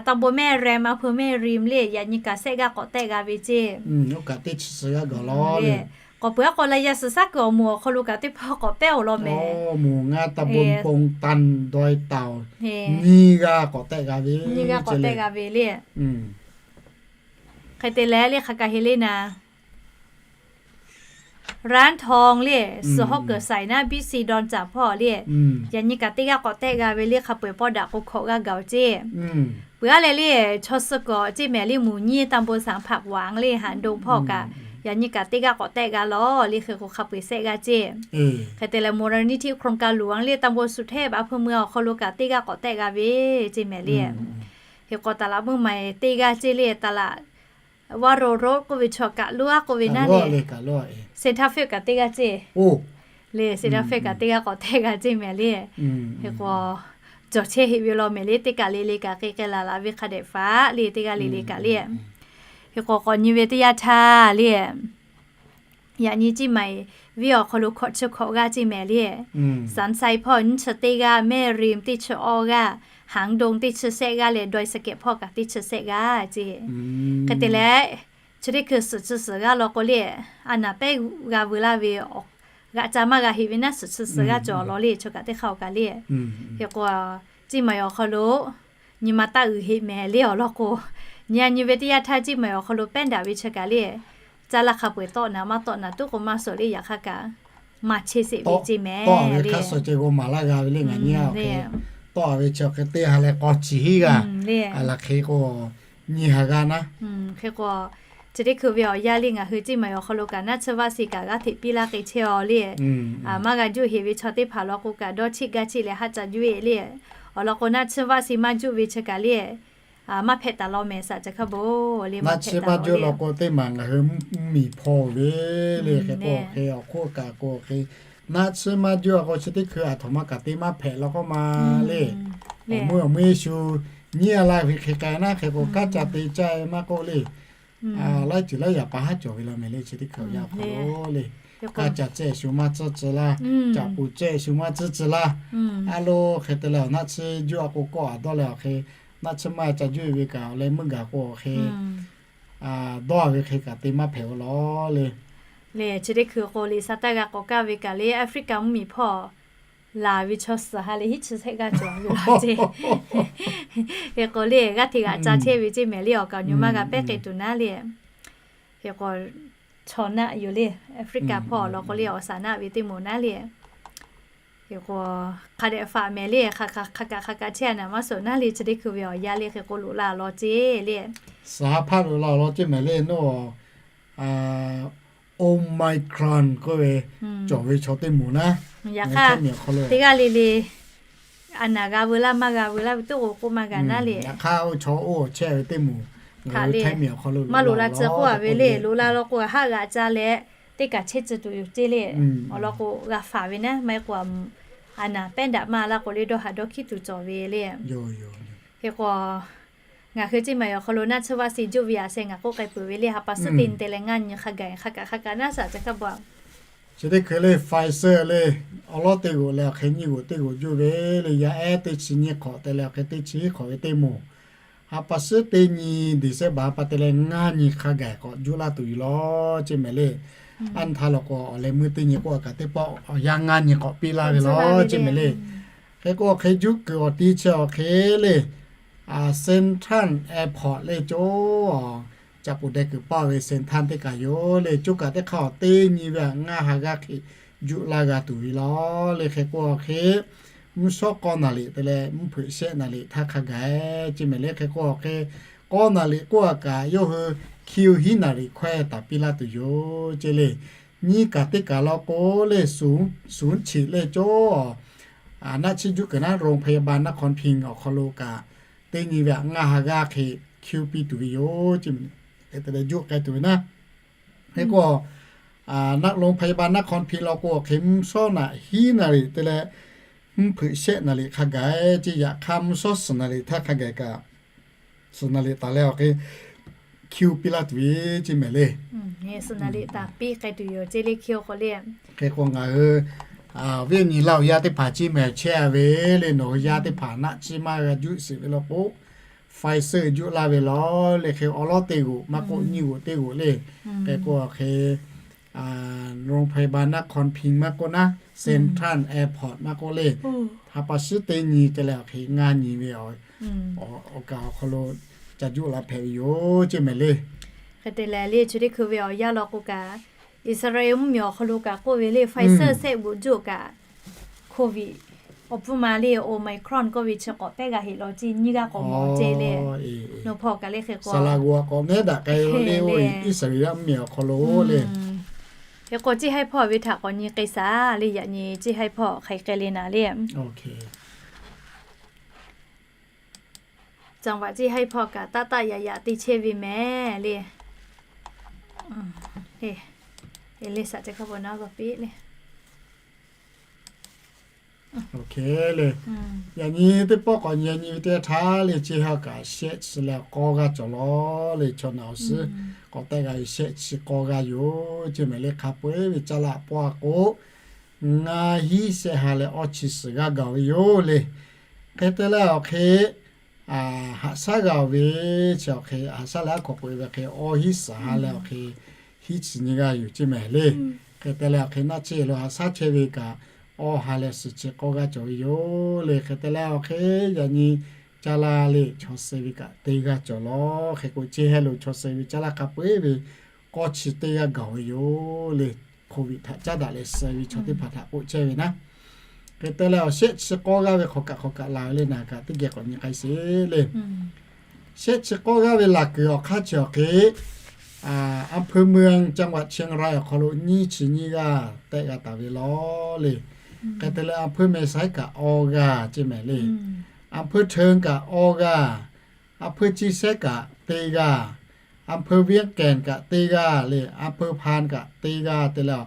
ตำบลแม่ริม อำเภอแม่ริม le yaꞈ nyi kaꞈ sehˆ g'aˇ k'awꞈ tehˆ g'a ve ceˇ. Oˇ kaꞈ teˇ chi suhˍ g'aˇ gaˬ law le. K'awꞈ peuˬ a k'o la yaˇ suhˍ saˉ kuiˬ awˬ moˍ awˬ hk'aw lo kaꞈ teˇ hpawˇ k'awꞈ pehˉ-oˬ law mehˍ. Moˍ ngaˇ ตำบลปงตัน dawˇ-e taoˍ nyiˇ g'aˇ k'awꞈ tehˆ g'a ve. Nyiˇ g'aˇ k'awꞈ tehˆ g'a ve le. Hk'e te leh le hk'a kaꞈ heˆ le naˍ ร้านทอง le, suhˍ hawˉ kuiˬ saiˍ naˉ biˇ si dawˇ caˍ hpawˇ le. Yaꞈ nyi kaꞈ teˇ g'aˇ k'awꞈ tehˆ g'a ve le hk'a peu-eˬ pawˇ daꞈ k'o hkawꞈ g'aˇ gaˬ-oˬ ceˇ. Peuˬ a leh le chaw suh kawꞈ ceˇ mehˍ le moˍ nyiˇ ตำบลสามผักหวาน le haꞈ dawˇ hpawˇ kaꞈ yaꞈ nyi kaꞈ teˇ g'aˇ k'awꞈ tehˆ g'a law le hk'e k'o hk'a peu-eˬ sehˆ g'aˇ ceˇ. Hk'e te leh มูลนิธิโครงการหลวง le ตำบลสุเทพ อำเภอเมือง awˬ hk'aw lo kaꞈ teˇ g'aˇ k'awꞈ tehˆ g'a ve ceˇ mehˍ le. Hk'e k'o taˍ laꞈ meuˇ maˬ teˇ g'aˇ ceˇ le taˍ laꞈ วโรรส k'oˆ ve chaw kaꞈ loˇ a k'oˆ ve naˉ le. Sehˍ htaˇ feuˆ kaꞈ teˇ g'aˇ ceˇ. Le sehˍ htaˇ feuˆ kaꞈ teˇ g'aˇ k'awꞈ tehˆ g'a ceˇ mehˍ le. Hk'e k'o cawˬ chehˇ heˆ ve law mehˍ le teˇ kaꞈ le le kaꞈ k'e k'ai laˬ laˬ ve hk'a dehꞈ faꞈ le teˇ g'aˇ le le kaꞈ le. Hk'e k'o k'awꞈ nyi ve teˇ yanˇ htaˇ le yaꞈ nyi ceˇ maˬ venˇ awˬ hk'aw lo hkawꞈ chi hkawꞈ g'aˇ ceˇ mehˍ le. Saˍnˍ sai hpawˇ nyiˇ chi teˇ g'aˇ, Mehˇ riˍ teˇ chi awˇ g'aˇ, Haˍnˍ dawˇ teˇ chi sehˆ g'aˇ leh dawˇ-e saˍ kehˍ hpawˇ kaꞈ teˇ chi sehˆ g'aˇ ceˇ. Hk'e te leh chi teˇ hkui suhˍ chi suhˍ g'aˇ law k'o le a naˍ pehˉ g'a veu laˇ ve g'aꞈ ca maˇ g'a heˆ ve naˉ suhˍ chi suhˍ g'aˇ cawˬ law le chaw kaꞈ teˇ hk'aˇ-oˬ kaꞈ le. Hk'e k'o ceˇ maˬ awˬ hk'aw lo nyi ma taˇ uiˍ heˆ mehˍ le awˬ lawn k'o, nyi a nyi ve teˇ yanˇ htaˇ ceˇ maˬ awˬ hk'aw lo pehˉ daꞈ ve chi kaꞈ le caˇ laˇ hk'a peu-eˬ tawˆ naˍ maˇ tawˆ naˍ tuˉ k'o maˇ suhˍ le yaꞈ hk'aˇ kaꞈ maˇ chehˇ sheˍ ve ceˇ mehˍ le. Hk'a suh ceh g'aw maˍ laˇ g'a ve le ngaˬ nyi a hk'e tawˆ ve chi awˬ hk'e teˇ ha leh k'awˇ chi hiˉ g'aˇ le a laˬ hk'e k'o nyi ha g'aˇ naˉ. Hk'e k'o chi teˇ hkui ve awˬ yanˇ le ngaˬ hui ceˇ maˬ awˬ hk'aw lo kaꞈ naˆ tsuhˇ vaˇ se kaꞈ g'aˇ hteꞈ piˇ laˇ k'e chehˇ a le. Maˇ g'a juˆ heˆ ve chaw teˇ hpaˍ law k'o kaꞈ dawˇ cheˆ gaˇ cheˆ leh haˆ ca juˆ-e le. Awˬ lawn k'o naˆ tsuhˇ vaˇ se maˇ juˆ ve chi kaꞈ le maˇ hpehꞈ taˍ law mehˍ saˍ ca hk'a bo le. Naˆ tsuhˇ maˇ juˆ law k'o teˇ maˬ ngaˬ hui mvuhˇmiˬ hpawˇ ve le hk'e k'o hk'e awˬ hk'oˆ kaꞈ k'o hk'e naˆ tsuhˇ maˇ juˆ a k'o chi teˇ hkui aˬ htoꞈ ma kaꞈ te maˇ hpehꞈ law k'oˆ ma le. Awˬ meuˇ awˬ meuˇ shu nyiˇ a laˇ ve hk'e k'ai naˉ hk'e k'o kaˉ ca te caˇ maˇ k'oˆ le. Laiˉ ceuˬ laiˉ yaꞈ pa haˉ cawˬ ve law mehˍ le chi teˇ hkui awˬ yanˇ awˬ hk'aw lo le kaˉ ca cehˇ shu maˇ tcuhˇ tcuh laˇ, caꞈ puˍ cehˇ shu maˇ tcuhˇ tcuh laˇ. A lo hk'e te leh awˬ naˆ tsuhˇ juˆ a k'o kawˆ a dawˇ leh awˬ hk'e naˆ tsuhˇ maˇ ca juˆ ve kaꞈ awˬ leh meuˇ gaˬ k'o awˬ hk'e dawˇ ve hk'e kaꞈ te maˇ hpehꞈ-o law le. Le chi teˇ hkui k'o liꞈ sa taˇ g'a k'awꞈ kaˇ ve kaꞈ le Africa mvuhˇmiˬ hpawˇ laˬ ve chaw suhˍ ha leh hiˉ chi shehˆ g'aˇ cawˬ ve law ceˇ. Hk'e k'o le g'aˇ hteꞈ g'aꞈ ca chehˇ ve ceˇ mehˍ le awˬ kaˍ awˬ nyi maˇ g'a pehˉ k'e tuˬ naˉ le. Hk'e k'o chaw naˆ yoˬ le Africa hpawˇ law k'o le awˬ saˍ naˆ ve teˇ moˍ naˉ le. Hk'e k'o hk'a dehꞈ faꞈ mehˍ le hk'a kaꞈ hk'a kaꞈ chehˇ a naˍ maˇ suhˍ naˉ le chi teˇ hkui ve awˬ yanˇ le hk'e k'o loꞈ la law ceˇ le. Suhˍ ha hpaˇ loꞈ la law ceˇ mehˍ le naˉ Omicron k'oˆ ve cawˬ ve chaw teˇ moˍ naˉ. Yaꞈ hk'aˇ teˇ g'aˇ le le a naˍ g'a veu laˇ maˇ g'a veu laˇ ve teˇ k'o k'oˆ maˇ g'a naˉ le. Chaw oˇ chehˇ ve teˇ moˍ htaꞈ le, maˇ loꞈ la tcuh k'oˆ a ve le, loꞈ la law k'o haˆ g'aꞈ ca leh teˇ kaꞈ chehˇ tcuh tuˬ yoˬ ceˇ le. Awˬ lawn k'o g'a faˍ ve naˉ, maˇ heˆ k'o a naˍ pehˉ daꞈ maˇ laˇ k'o le dawˇ haˍ dawˇ hkiˉ tuˬ cawˬ ve le. Hk'e k'o, ngaˬ hui ceˇ maˬ awˬ hk'aw lo naˆ tsuhˇ vaˆ suh juˆ ve a sheh ngaˬ k'oˆ k'ai peuˬ ve le, ha pa suhˉ teˇ nyi te leh ngaˇ nyi hk'a gaˬ hk'a kaꞈ hk'a kaꞈ naˉ shaˍ ca hk'a baˬ. Chi teˇ hkui le Pfizer le, awˬ lawˉ teˇ g'oꞈ leh awˬ hk'e nyiˇ g'oꞈ teˇ g'oꞈ juˆ ve le, yaˇ ehˉ teˇ chi nyiˇ hk'awꞈ te leh awˬ hk'e teˇ chi hiˉ hk'awꞈ ve teˇ moˍ, ha pa suhˉ teˇ nyi December pa te leh ngaˇ nyi hk'a gaˬ k'awꞈ juˆ laˇ tuˬ yoˬ lawˬ ceˇ mehˍ le. Anˇ htaˇ law k'o awˬ leh meuˇ teˇ nyi k'oˆ a kaꞈ teˇ pawˆ awˬ yanˇ ngaˇ nyi k'awꞈ piˇ laˇ ve lawˬ ceˇ mehˍ le. Hk'e k'o hk'e juˆ kuiˬ awˬ ti chi awˬ hk'e le, Central Airport le coˇ, caꞈ poˍ deh kuiˬ paˇ ve Central teˇ kaˬ yoˬ le. Coˇ kaꞈ teˇ hk'aˇ awˬ teˇ nyi ve htaꞈ ngaˇ ha g'aˇ hk'e juˆ laˇ g'a tuˬ ve lawˬ le. Hk'e k'o hk'e mvuhˇ shawˉ k'awˇ naˍ riˍ te leh mvuhˇ hpeuꞈ shehˆ naˍ riˍ htaˇ hk'a gaˬ ceˇ mehˍ le. Hk'e k'o hk'e k'awˇ naˍ riˍ k'oˆ a kaꞈ yawˇ hui hkiˇ hiˉ naˍ riˍ hkawehˇ taˍ piˇ laˇ tuˬ yoˬ ceˇ le. Nyiˇ kaꞈ teˇ kaˬ law k'o le, suhˍ chi le coˇ, naˆ tsuhˇ juˆ kuiˬ naˉ โรงพยาบาลนครพิงค์ awˬ hk'aw lo kaꞈ teˇ nyi ve htaꞈ ngaˇ ha g'aˇ hk'e hkiˇ piˇ tuˬ ve yoˬ ceˇ. Hk'e te leh juˆ k'ai tuˬ ve naˉ. Hk'e k'o โรงพยาบาลนครพิงค์ law k'o hk'e mvuhˇ shawˉ naˍ hiˉ naˍ riˍ te leh mvuhˇ hpeuꞈ shehˆ naˍ riˍ hk'a gaˬ ceˇ. Yaꞈ hk'aˇ mvuhˇ shawˉ suhˍ naˍ riˍ htaˇ hk'a gaˬ kaꞈ suhˍ naˍ riˍ taˍ leh awˬ hk'e hkiˇ piˇ laˇ tuˬ ve ceˇ mehˍ le. Suhˍ naˍ riˍ taˍ piˇ k'ai tuˬ yoˬ ceˇ le hkiˇ k'o le. Hk'e k'o ngaˬ hui viˉ nyi laˇ awˬ yaˇ teˇ hpaˍ ceˇ mehˍ chehˇ a ve le, nawˬ hui yaˇ teˇ hpaˍ naˆ tsuhˇ maˇ g'a juˆ sheˍ ve law k'o, Pfizer juˆ laˇ ve lawˬ le. Hk'e awˬ lawˉ teˇ g'oꞈ maˇ k'oˆ nyiˇ g'oꞈ teˇ g'oꞈ le. Hk'e k'o hk'e โรงพยาบาลนครพิงค์ maˇ k'oˆ naˉ, Central Airport maˇ k'oˆ le, ha pa suhˉ teˇ nyi te leh awˬ hk'e ngaˇ nyi ve awˬ kaꞈ awˬ hk'aw lo ca juˆ la hpehꞈ ve yoˬ ceˇ mehˍ le. Hk'e te leh le chi teˇ hkui ve awˬ yanˇ law k'o kaꞈ, Iˉsaˍreˍlaˆ mvuhˇmiˬ awˬ hk'aw lo kaꞈ k'oˆ ve le, Pfizer shehˆ g'oꞈ juˆ kaꞈ, Covid awˬ pfuhˇ ma le Omicron k'oˆ ve chi k'awꞈ pehˉ g'a heˆ law ceˇ nyiˇ g'aˇ k'awꞈ mawˬ ceˇ le. Nawˬ hpawˇ kaꞈ le hk'e k'o, Iˉsaˍreˍlaˆ mvuhˇmiˬ awˬ hk'aw lo le, hk'e k'o ceˇ haiˉ hpawˇ ve htaꞈ k'awꞈ nyi k'ai shaˍ le. Yaꞈ nyi ceˇ haiˉ hpawˇ hk'aˬ hk'e le naˍ le. Caˍ vaꞈ ceˇ haiˉ hpawˇ kaꞈ taˆ taˆ yaꞈ yaꞈ te chehˇ ve mehˍ le. Le shaꞈ ca hk'a pa naˉ g'a piˇ le. Yaꞈ nyi teˇ pawˆ k'awꞈ nyi nyi ve teˇ htaˇ le, ceˇ haiˉ kaꞈ shehˆ chi leh k'awˇ g'aˇ cawˬ lawˬ le. Chaw naˬ awˬ suhˉ k'awꞈ tehˆ g'a ve shehˆ chi k'awˇ g'aˇ yoˬ ceˇ mehˍ le. Hk'a peu-eˬ ve caˇ laˇ pawˆ a k'o, ngaˇ hiˉ shehˆ ha leh awˇ chi suhˍ g'aˇ gaˬ ve yoˬ le. Hk'e te leh awˬ hk'e haꞈ shaˉ g'a ve chi awˬ hk'e haꞈ shaˉ leh aˉ hk'awꞈ k'oꞈ e ve hk'e awˇ hiˉ suhˍ ha leh awˬ hk'e hiˉ chi nyi g'aˇ yoˬ ceˇ mehˍ le. Hk'e te leh awˬ hk'e naˆ tsuhˇ lo haꞈ shaˉ chehˇ ve kaꞈ awˇ ha leh suhˍ chi k'awˇ g'aˇ cawˬ ve yoˬ le. Hk'e te leh awˬ hk'e yaꞈ nyi caˇ laˇ le chaw suh ve kaꞈ teˇ g'aˇ cawˬ lawˬ. Hk'e k'o ceˇ haiˉ lo chaw suh ve caˇ laˇ hk'a peu-eˬ ve k'awˇ chi teˇ g'aˇ gaˬ ve yoˬ le. Covid htaꞈ caˉ daꞈ leh suh ve chaw teˇ hpaˍ htaꞈ k'oˆ chehˇ ve naˉ. Hk'e te leh awˬ shehˆ chi k'awˇ g'aˇ ve hk'awꞈ kaꞈ hk'awꞈ kaꞈ laˬ ve le naˍ kaꞈ teˇ geh k'awꞈ nyi k'ai sheˍ le. Shehˆ chi k'awˇ g'aˇ ve laˬ kuiˬ awˬ hk'aˇ chi awˬ hk'e, อำเภอเมือง จังหวัดเชียงราย awˬ hk'aw lo nyiˇ chi nyiˇ g'aˇ tehˆ g'a taˍ ve lawˬ le. Hk'e te leh อำเภอแม่สาย kaꞈ awˇ g'aˇ ceˇ mehˍ le. อำเภอเทิง kaꞈ awˇ g'aˇ, อำเภอเชียงแสน kaꞈ teˇ g'aˇ, อำเภอเวียงแก่น kaꞈ teˇ g'aˇ le, อำเภอพาน kaꞈ teˇ g'aˇ te leh,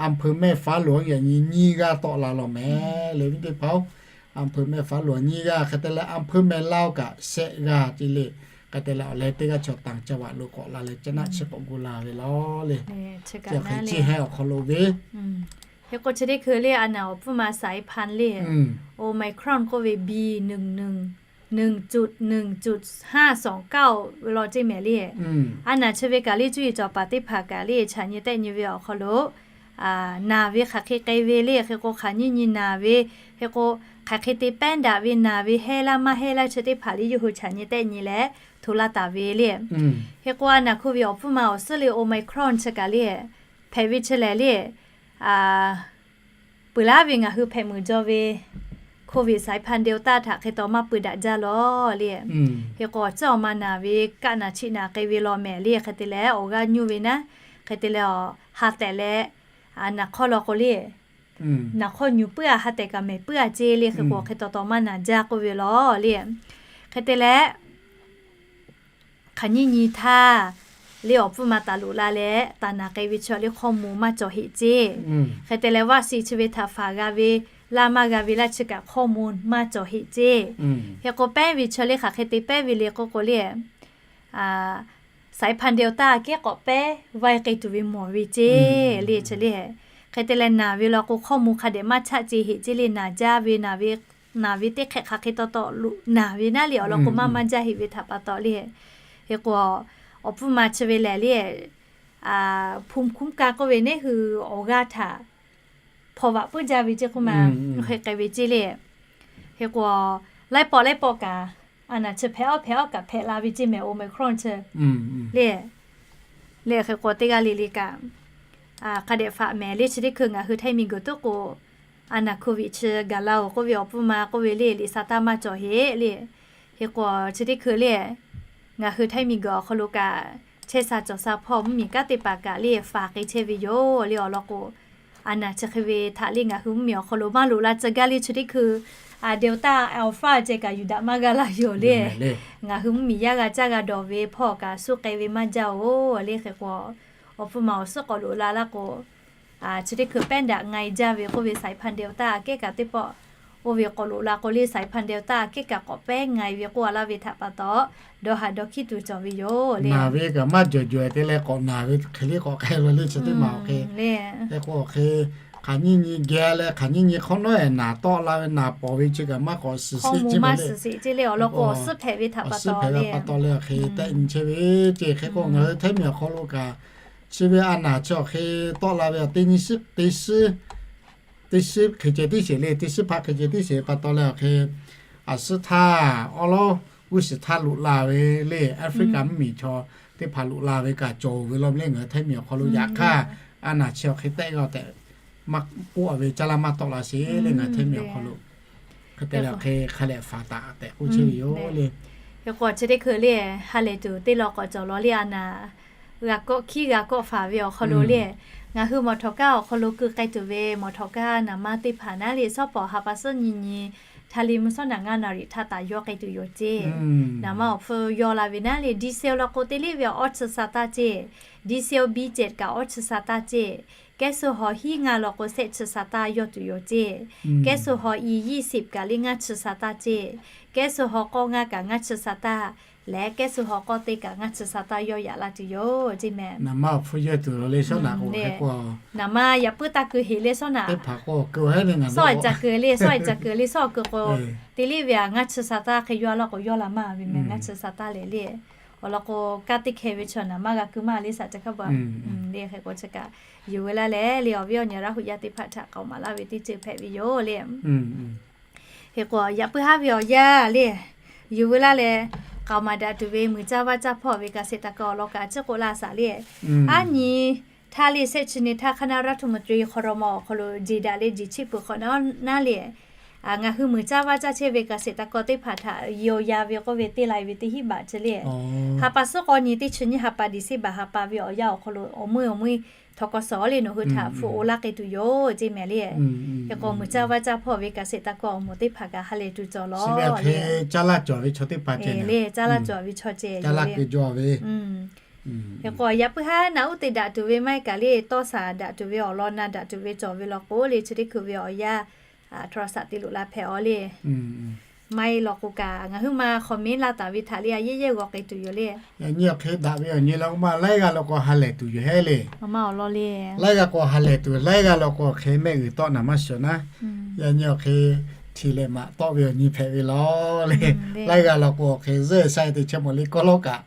อำเภอแม่ฟ้าหลวง yaꞈ nyi nyiˇ g'aˇ tawˆ la lawˬ mehˍ le. Viˉ teˇ hpaˍ-oˬ, อำเภอแม่ฟ้าหลวง nyiˇ g'aˇ hk'e te leh อำเภอแม่ลาว kaꞈ shehˆ g'aˇ ceˇ le. Hk'e te leh awˬ leh teˇ g'aˇ chaw ต่างจังหวัด lo k'awꞈ la leh caˇ naˆ chi k'awꞈ gu la ve lawˬ le. Chi hk'e ceˇ haiˉ awˬ hk'aw lo ve Hk'e k'o chi teˇ hkui le a naˍ awˬ pfuhˇ ma สายพันธุ์ le, Omicron k'oˆ ve บี หนึ่งหนึ่ง หนึ่งจุด หนึ่งจุดห้าสองเก้า ve lawˬ ceˇ mehˍ le. A naˍ chi ve kaꞈ le cuˇ yiˍ cawˬ paˍ teˇ hpaˍ kaꞈ le chaꞈ nyi tehˆ nyi ve awˬ hk'aw lo naˬ ve hk'aˬ hk'e k'ai ve le, hk'e k'o hk'aˬ nyiˇ nyi naˬ ve, hk'e k'o hk'aˬ hk'e te pehˉ daꞈ ve naˬ ve hehˇ laˇ maˇ hehˇ laˇ chi teˇ hpaˍ le yawˇ hui chaꞈ nyi tehˆ nyi leh hto laˇ taˍ ve le. Hk'e k'o a naˍ hk'oˆ ve awˬ pfuhˇ ma awˬ suhˉ le Omicron chi kaꞈ le hpehꞈ ve chi lehˬ le, peuˬ laˉ ve ngaˬ hui hpehꞈ muiˬ jaw ve Covid สายพันธุ์ Delta htaꞈ hk'e taw maˇ pui daꞈ jaˇ lawˬ le. Hk'e k'o awˬ ceuˬ awˬ ma naˬ ve kaˆ naˬ chiˆ naˬ k'ai ve lawˬ mehˍ le. Hk'e te leh awˬ g'aˇ nyuˇ ve naˉ, hk'e te leh awˬ ha tehꞈ leh naˬ hk'awˇ law k'o le, Naˍ hk'awˇ nyuˬ puiˉ a ha tehˬ kaꞈ mehˍ puiˉ a ceˇ le. Hk'e k'o hk'e taw taw maˇ naˍ jaˇ k'oˆ ve law le. Hk'e te leh, hk'aˬ nyiˇ nyi htaˇ le awˬ pfuhˇ ma taˍ loꞈ la leh taˍ naˍ k'ai ve chi le hkawˇ mvuh maˇ cawˬ heˆ ceˇ. Hk'e te leh vaˆ shi chi ve htaꞈ faˍ g'a ve laˇ maˇ g'a ve laˇ chi kaꞈ hkawˇ mvuh maˇ cawˬ heˆ ceˇ. Hk'e k'o pehˉ ve chi le hk'aˬ hk'e te pehˉ ve le k'oˆ k'o le, saiˍ hpaˇ Delta kehˉ k'awꞈ pehˉ vaiˇ k'ai tuˬ ve mawˬ ve ceˇ le chi le. Hk'e te leh naˬ ve law k'o hkawˇ mvuh hk'a dehꞈ maˇ chaˆ ce heˆ ceˇ le. Naˬ jaˇ ve naˬ ve, naˬ ve teˇ hk'ehꞈ hk'aˬ hk'e taw taw loꞈ naˬ ve naˉ le awˬ lawn k'o maˇ maˇ jaˇ heˆ ve htaꞈ pa taw le. Hk'e k'o, awˬ pfuhˇ ma chi ve lehˬ le, hpu hkunˉ ka k'oˆ ve neˉ hui awˬ g'aˇ htaꞈ hpaw vaꞈ puiˉ jaˇ ve ceˇ k'oˆ ma, hk'e k'ai ve ceˇ le. Hk'e k'o, laiˉ pawˆ laiˉ pawˆ kaꞈ, a naˬ chi hpehꞈ awˉ hpehꞈ awˉ kaꞈ hpehꞈ la ve ceˇ mehˍ Omicron chi le. Le hk'e k'o teˇ g'aˇ le le kaꞈ, hk'a dehꞈ faꞈ mehˍ le chi teˇ hkui ngaˬ hui htaiˇ miˬ guiˬ tuˉ k'o, a naˬ COVID chi gaˬ la oˬ k'oˆ ve awˬ pfuhˇ ma k'oˆ ve le liꞈ sa taˇ maˇ cawˬ heˆ le. Hk'e k'o chi teˇ hkui le, ngaˬ hui htaiˇ miˬ guiˬ awˬ hk'aw lo kaꞈ, chehˇ sha cawˬ sha hpawˇ mvuhˇmiˬ kanˉ teˇ hpaˍ kaꞈ le faˍ k'ai chehˇ ve yoˬ le awˬ lawn k'o, a naˬ chi hk'e ve htaꞈ le ngaˬ hui mvuhˇmiˬ awˬ hk'aw lo maˇ loꞈ la tcuh gaˇ le chi teˇ hkui, Delta, Alpha ceh kaꞈ yuˬ daꞈ maˇ g'a la yoˬ le. Ngaˬ hui mvuhˇmiˬ yaˇ g'a caˇ g'a dawˬ ve hpawˇ kaꞈ suhˉ k'ai ve maˇ jaˇ oˬ le. Hk'e k'o, awˬ pfuhˇ ma awˬ suhˉ k'awꞈ loꞈ la laˇ k'o, chi teˇ hkui pehˉ daꞈ nga-e jaˇ ve k'oˆ ve saiˍ hpaˇ Delta kehˉ kaꞈ teˇ pawˆ oˇ ve k'awꞈ loꞈ la k'o le saiˍ hpaˇ Delta kehˉ kaꞈ k'awꞈ pehˉ nga-e ve k'oˆ a laˇ ve htaꞈ pa taw, dawˇ haˍ dawˇ hkiˉ tuˬ cawˬ ve yoˬ le. Naˬ ve kaꞈ maˇ jawˬ jawˬ-e te leh k'awꞈ naˬ ve hk'e le k'awꞈ k'ai la le chi teˇ maˬ awˬ hk'e. Hk'e k'o hk'e, hk'aˬ nyiˇ nyi geh leh hk'aˬ nyiˇ nyi hk'awꞈ nawˉ-e naˬ tawˆ la ve naˬ pawˍ ve chi kaꞈ maˇ k'awꞈ suhˍ seˆ ceˇ le. Awˬ suhˉ hpehꞈ ve pa taw le awˬ hk'e tehˆ nyi chehˇ ve ceˇ. Hk'e k'o ngaˬ hui htaiˇ miˬ awˬ hk'aw lo kaꞈ, chi ve a naˬ chi awˬ hk'e tawˆ la ve teˇ nyi shiˉ, teˇ shiˉ, teˇ shiˉ hk'e ceh tiˉ sheˍ le, teˇ shiˉ hpaˆ hk'e ceh tiˉ sheˍ pa taw leh awˬ hk'e, a suhˉ htaˇ awˉ lawˉ g'uˇ suhˍ htaˇ loꞈ la ve le, Africa mvuhˇmiˬ chaw teˇ hpaˍ loꞈ la ve kaꞈ cawˬ ve law le. Ngaˬ hui htaiˇ miˬ awˬ hk'aw lo yaꞈ hk'aˇ, a naˬ chi awˬ hk'e tehˆ g'a tehꞈ maˇ k'oˆ a ve caˇ laˇ maˇ tawˆ la sheˍ le ngaˬ hui htaiˇ miˬ awˬ hk'aw lo. Hk'e te leh awˬ hk'e hk'a lehꞈ faˍ taˍ tehꞈ k'oˆ chehˇ ve yoˬ le. Hk'e k'o chi teˇ hkui le, ha lehˬ tuˬ teˇ law k'awꞈ cawˬ law le a naˬ, g'a kawˆ hkiˉ g'a kawˆ faˍ ve awˬ hk'aw lo le, ngaˬ hui mawˬ htawꞈ kaˇ awˬ hk'aw lo keu k'ai tuˬ ve mawˬ htawꞈ kaˇ naˍ manˇ teˇ hpaˍ naˉ le, shawˉ pawˍ ha pa suhˉ nyi nyi htaˇ le mvuhˇ shawˉ naꞈ ngaˇ naˍ riˍ htaˇ taˍ yawˇ k'ai tuˬ yoˬ ceˇ. Naˍ manˇ awˬ hpfuhˇ yawˇ la ve naˉ le, diesel law k'o teˇ leˇ ve awˬ awˇ chi sa taˇ ceˇ, diesel B jet kaꞈ awˇ chi sa taˇ ceˇ, kehˉ suh haw hiˉ ngaˇ law k'o shehˆ chi sa taˇ yawˇ tuˬ yoˬ ceˇ. Kehˉ suh haw i yiˇ siꞈ kaꞈ le ngaˇ chi sa taˇ ceˇ. Kehˉ suh haw k'awˇ ngaˇ kaꞈ ngaˇ chi sa taˇ leh kehˉ suh haw k'awˇ teˇ kaꞈ ngaˇ chi sa taˇ yawˇ yaꞈ la tuˬ yoˬ ceˇ mehˍ. Naˍ manˇ awˬ hpfuhˇ yawˇ tuˬ lo le shawˉ naꞈ k'o hk'e k'o, naˍ manˇ yaꞈ puiˉ taˇ keu heˍ le shawˉ naꞈ. Teˇ hpaˍ k'o keu heˉ ve ngaˬ shawˉ ca keu le, shawˉ ca keu le, shawˉ keu k'o, teˇ leˇ ve a ngaˇ chi sa taˇ hk'e yawˇ law k'o yawˇ la maˇ ve mehˍ, ngaˇ chi sa taˇ lehˬ le. Awˬ lawn k'o, kaˇ teˇ hkeh ve chaw naˍ manˇ g'a keu maˇ le shaꞈ ca hkaˇ ba. Le hk'e k'o chi kaꞈ, yuˬ ve laˇ leh le awˬ viˉ awˬ nyi Laˇ huˍ yaˇ teˇ hpaˍ htaꞈ k'aoˍ maˍ laˇ ve teˇ ceuˬ hpehꞈ ve yoˬ le. Hk'e k'o yaꞈ puiˉ haˉ ve awˬ yanˇ le, yuˬ ve laˇ leh, k'aoˍ maˍ daꞈ tuˬ ve muiˬ caˇ vaˇ caˇ hpawˇ ve kaꞈ sheˍ taˍ kaꞈ awˬ lawn kaꞈ ciˉ k'oˆ laˇ shaˍ le. Aˉ nyi htaˇ le shehˆ chi nyi htaˇ คณะรัฐมนตรี ครม. awˬ hk'aw lo jeˬ daꞈ leh jeˬ chiˆ peuˬ hk'awꞈ naˉ le, ngaˬ hui muiˬ caˇ vaˇ caˇ chehˇ ve kaꞈ sheˍ taˍ kaꞈ teˇ hpaˍ htaꞈ yawˇ ya ve k'oˆ ve teˇ lai ve teˇ hinˉ baꞈ chi le. Ha pa suhˉ k'awˇ nyi teˇ chi nyiˇ ha pa December ha pa ve awˬ yanˇ awˬ hk'aw lo awˬ meuˇ awˬ meuˇ ธ.ก.ส. le nawˬ hui htaꞈ hpu oˇ laˇ k'ai tuˬ yoˬ ceˇ mehˍ le. Hk'e k'o muiˬ caˇ vaˇ caˇ hpawˇ ve kaꞈ sheˍ taˍ kaꞈ awˬ moˍ teˇ hpaˍ kaꞈ ha lehˬ tuˬ cawˬ law le. Caˇ laˇ cawˬ ve chaw teˇ hpaˍ ceh le, caˇ laˇ cawˬ ve chaw ceh, caˇ laˇ keu jaw ve. Hk'e k'o yaꞈ puiˉ haˉ naꞈ uˉ te daꞈ tuˬ ve maˇ heˆ kaꞈ le, tawˇ shaˍ daꞈ tuˬ ve awˬ lawn na daꞈ tuˬ ve cawˬ ve law k'o le chi teˇ hkui ve awˬ yanˇ โทรศัพท์ te loꞈ la hpehꞈ aw le. Maˇ heˆ law k'o kaꞈ ngaˬ huiˉ ma hk'awꞈ miˉ laˇ taˍ ve htaꞈ le a yehˉ yehˉ g'aw k'ai tuˬ yoˬ le. Yaꞈ nyi awˬ hk'e daꞈ ve awˬ nyi law k'o ma laiˉ g'aˇ law k'o ha lehˬ tuˬ yoˬ heˉ le. Laiˉ g'aˇ k'o ha lehˬ tuˬ, laiˉ g'aˇ law k'o awˬ hk'e mehˆ g'uiˬ tawˆ naˍ maˇ shawˍ naˉ. Yaꞈ nyi awˬ hk'e hti leh maꞈ tawˆ ve awˬ nyi hpehꞈ ve law le. Laiˉ g'aˇ law k'o awˬ hk'e zuhˆ sha te chehˇ mawˬ le kawˇ lawˉ kaꞈ.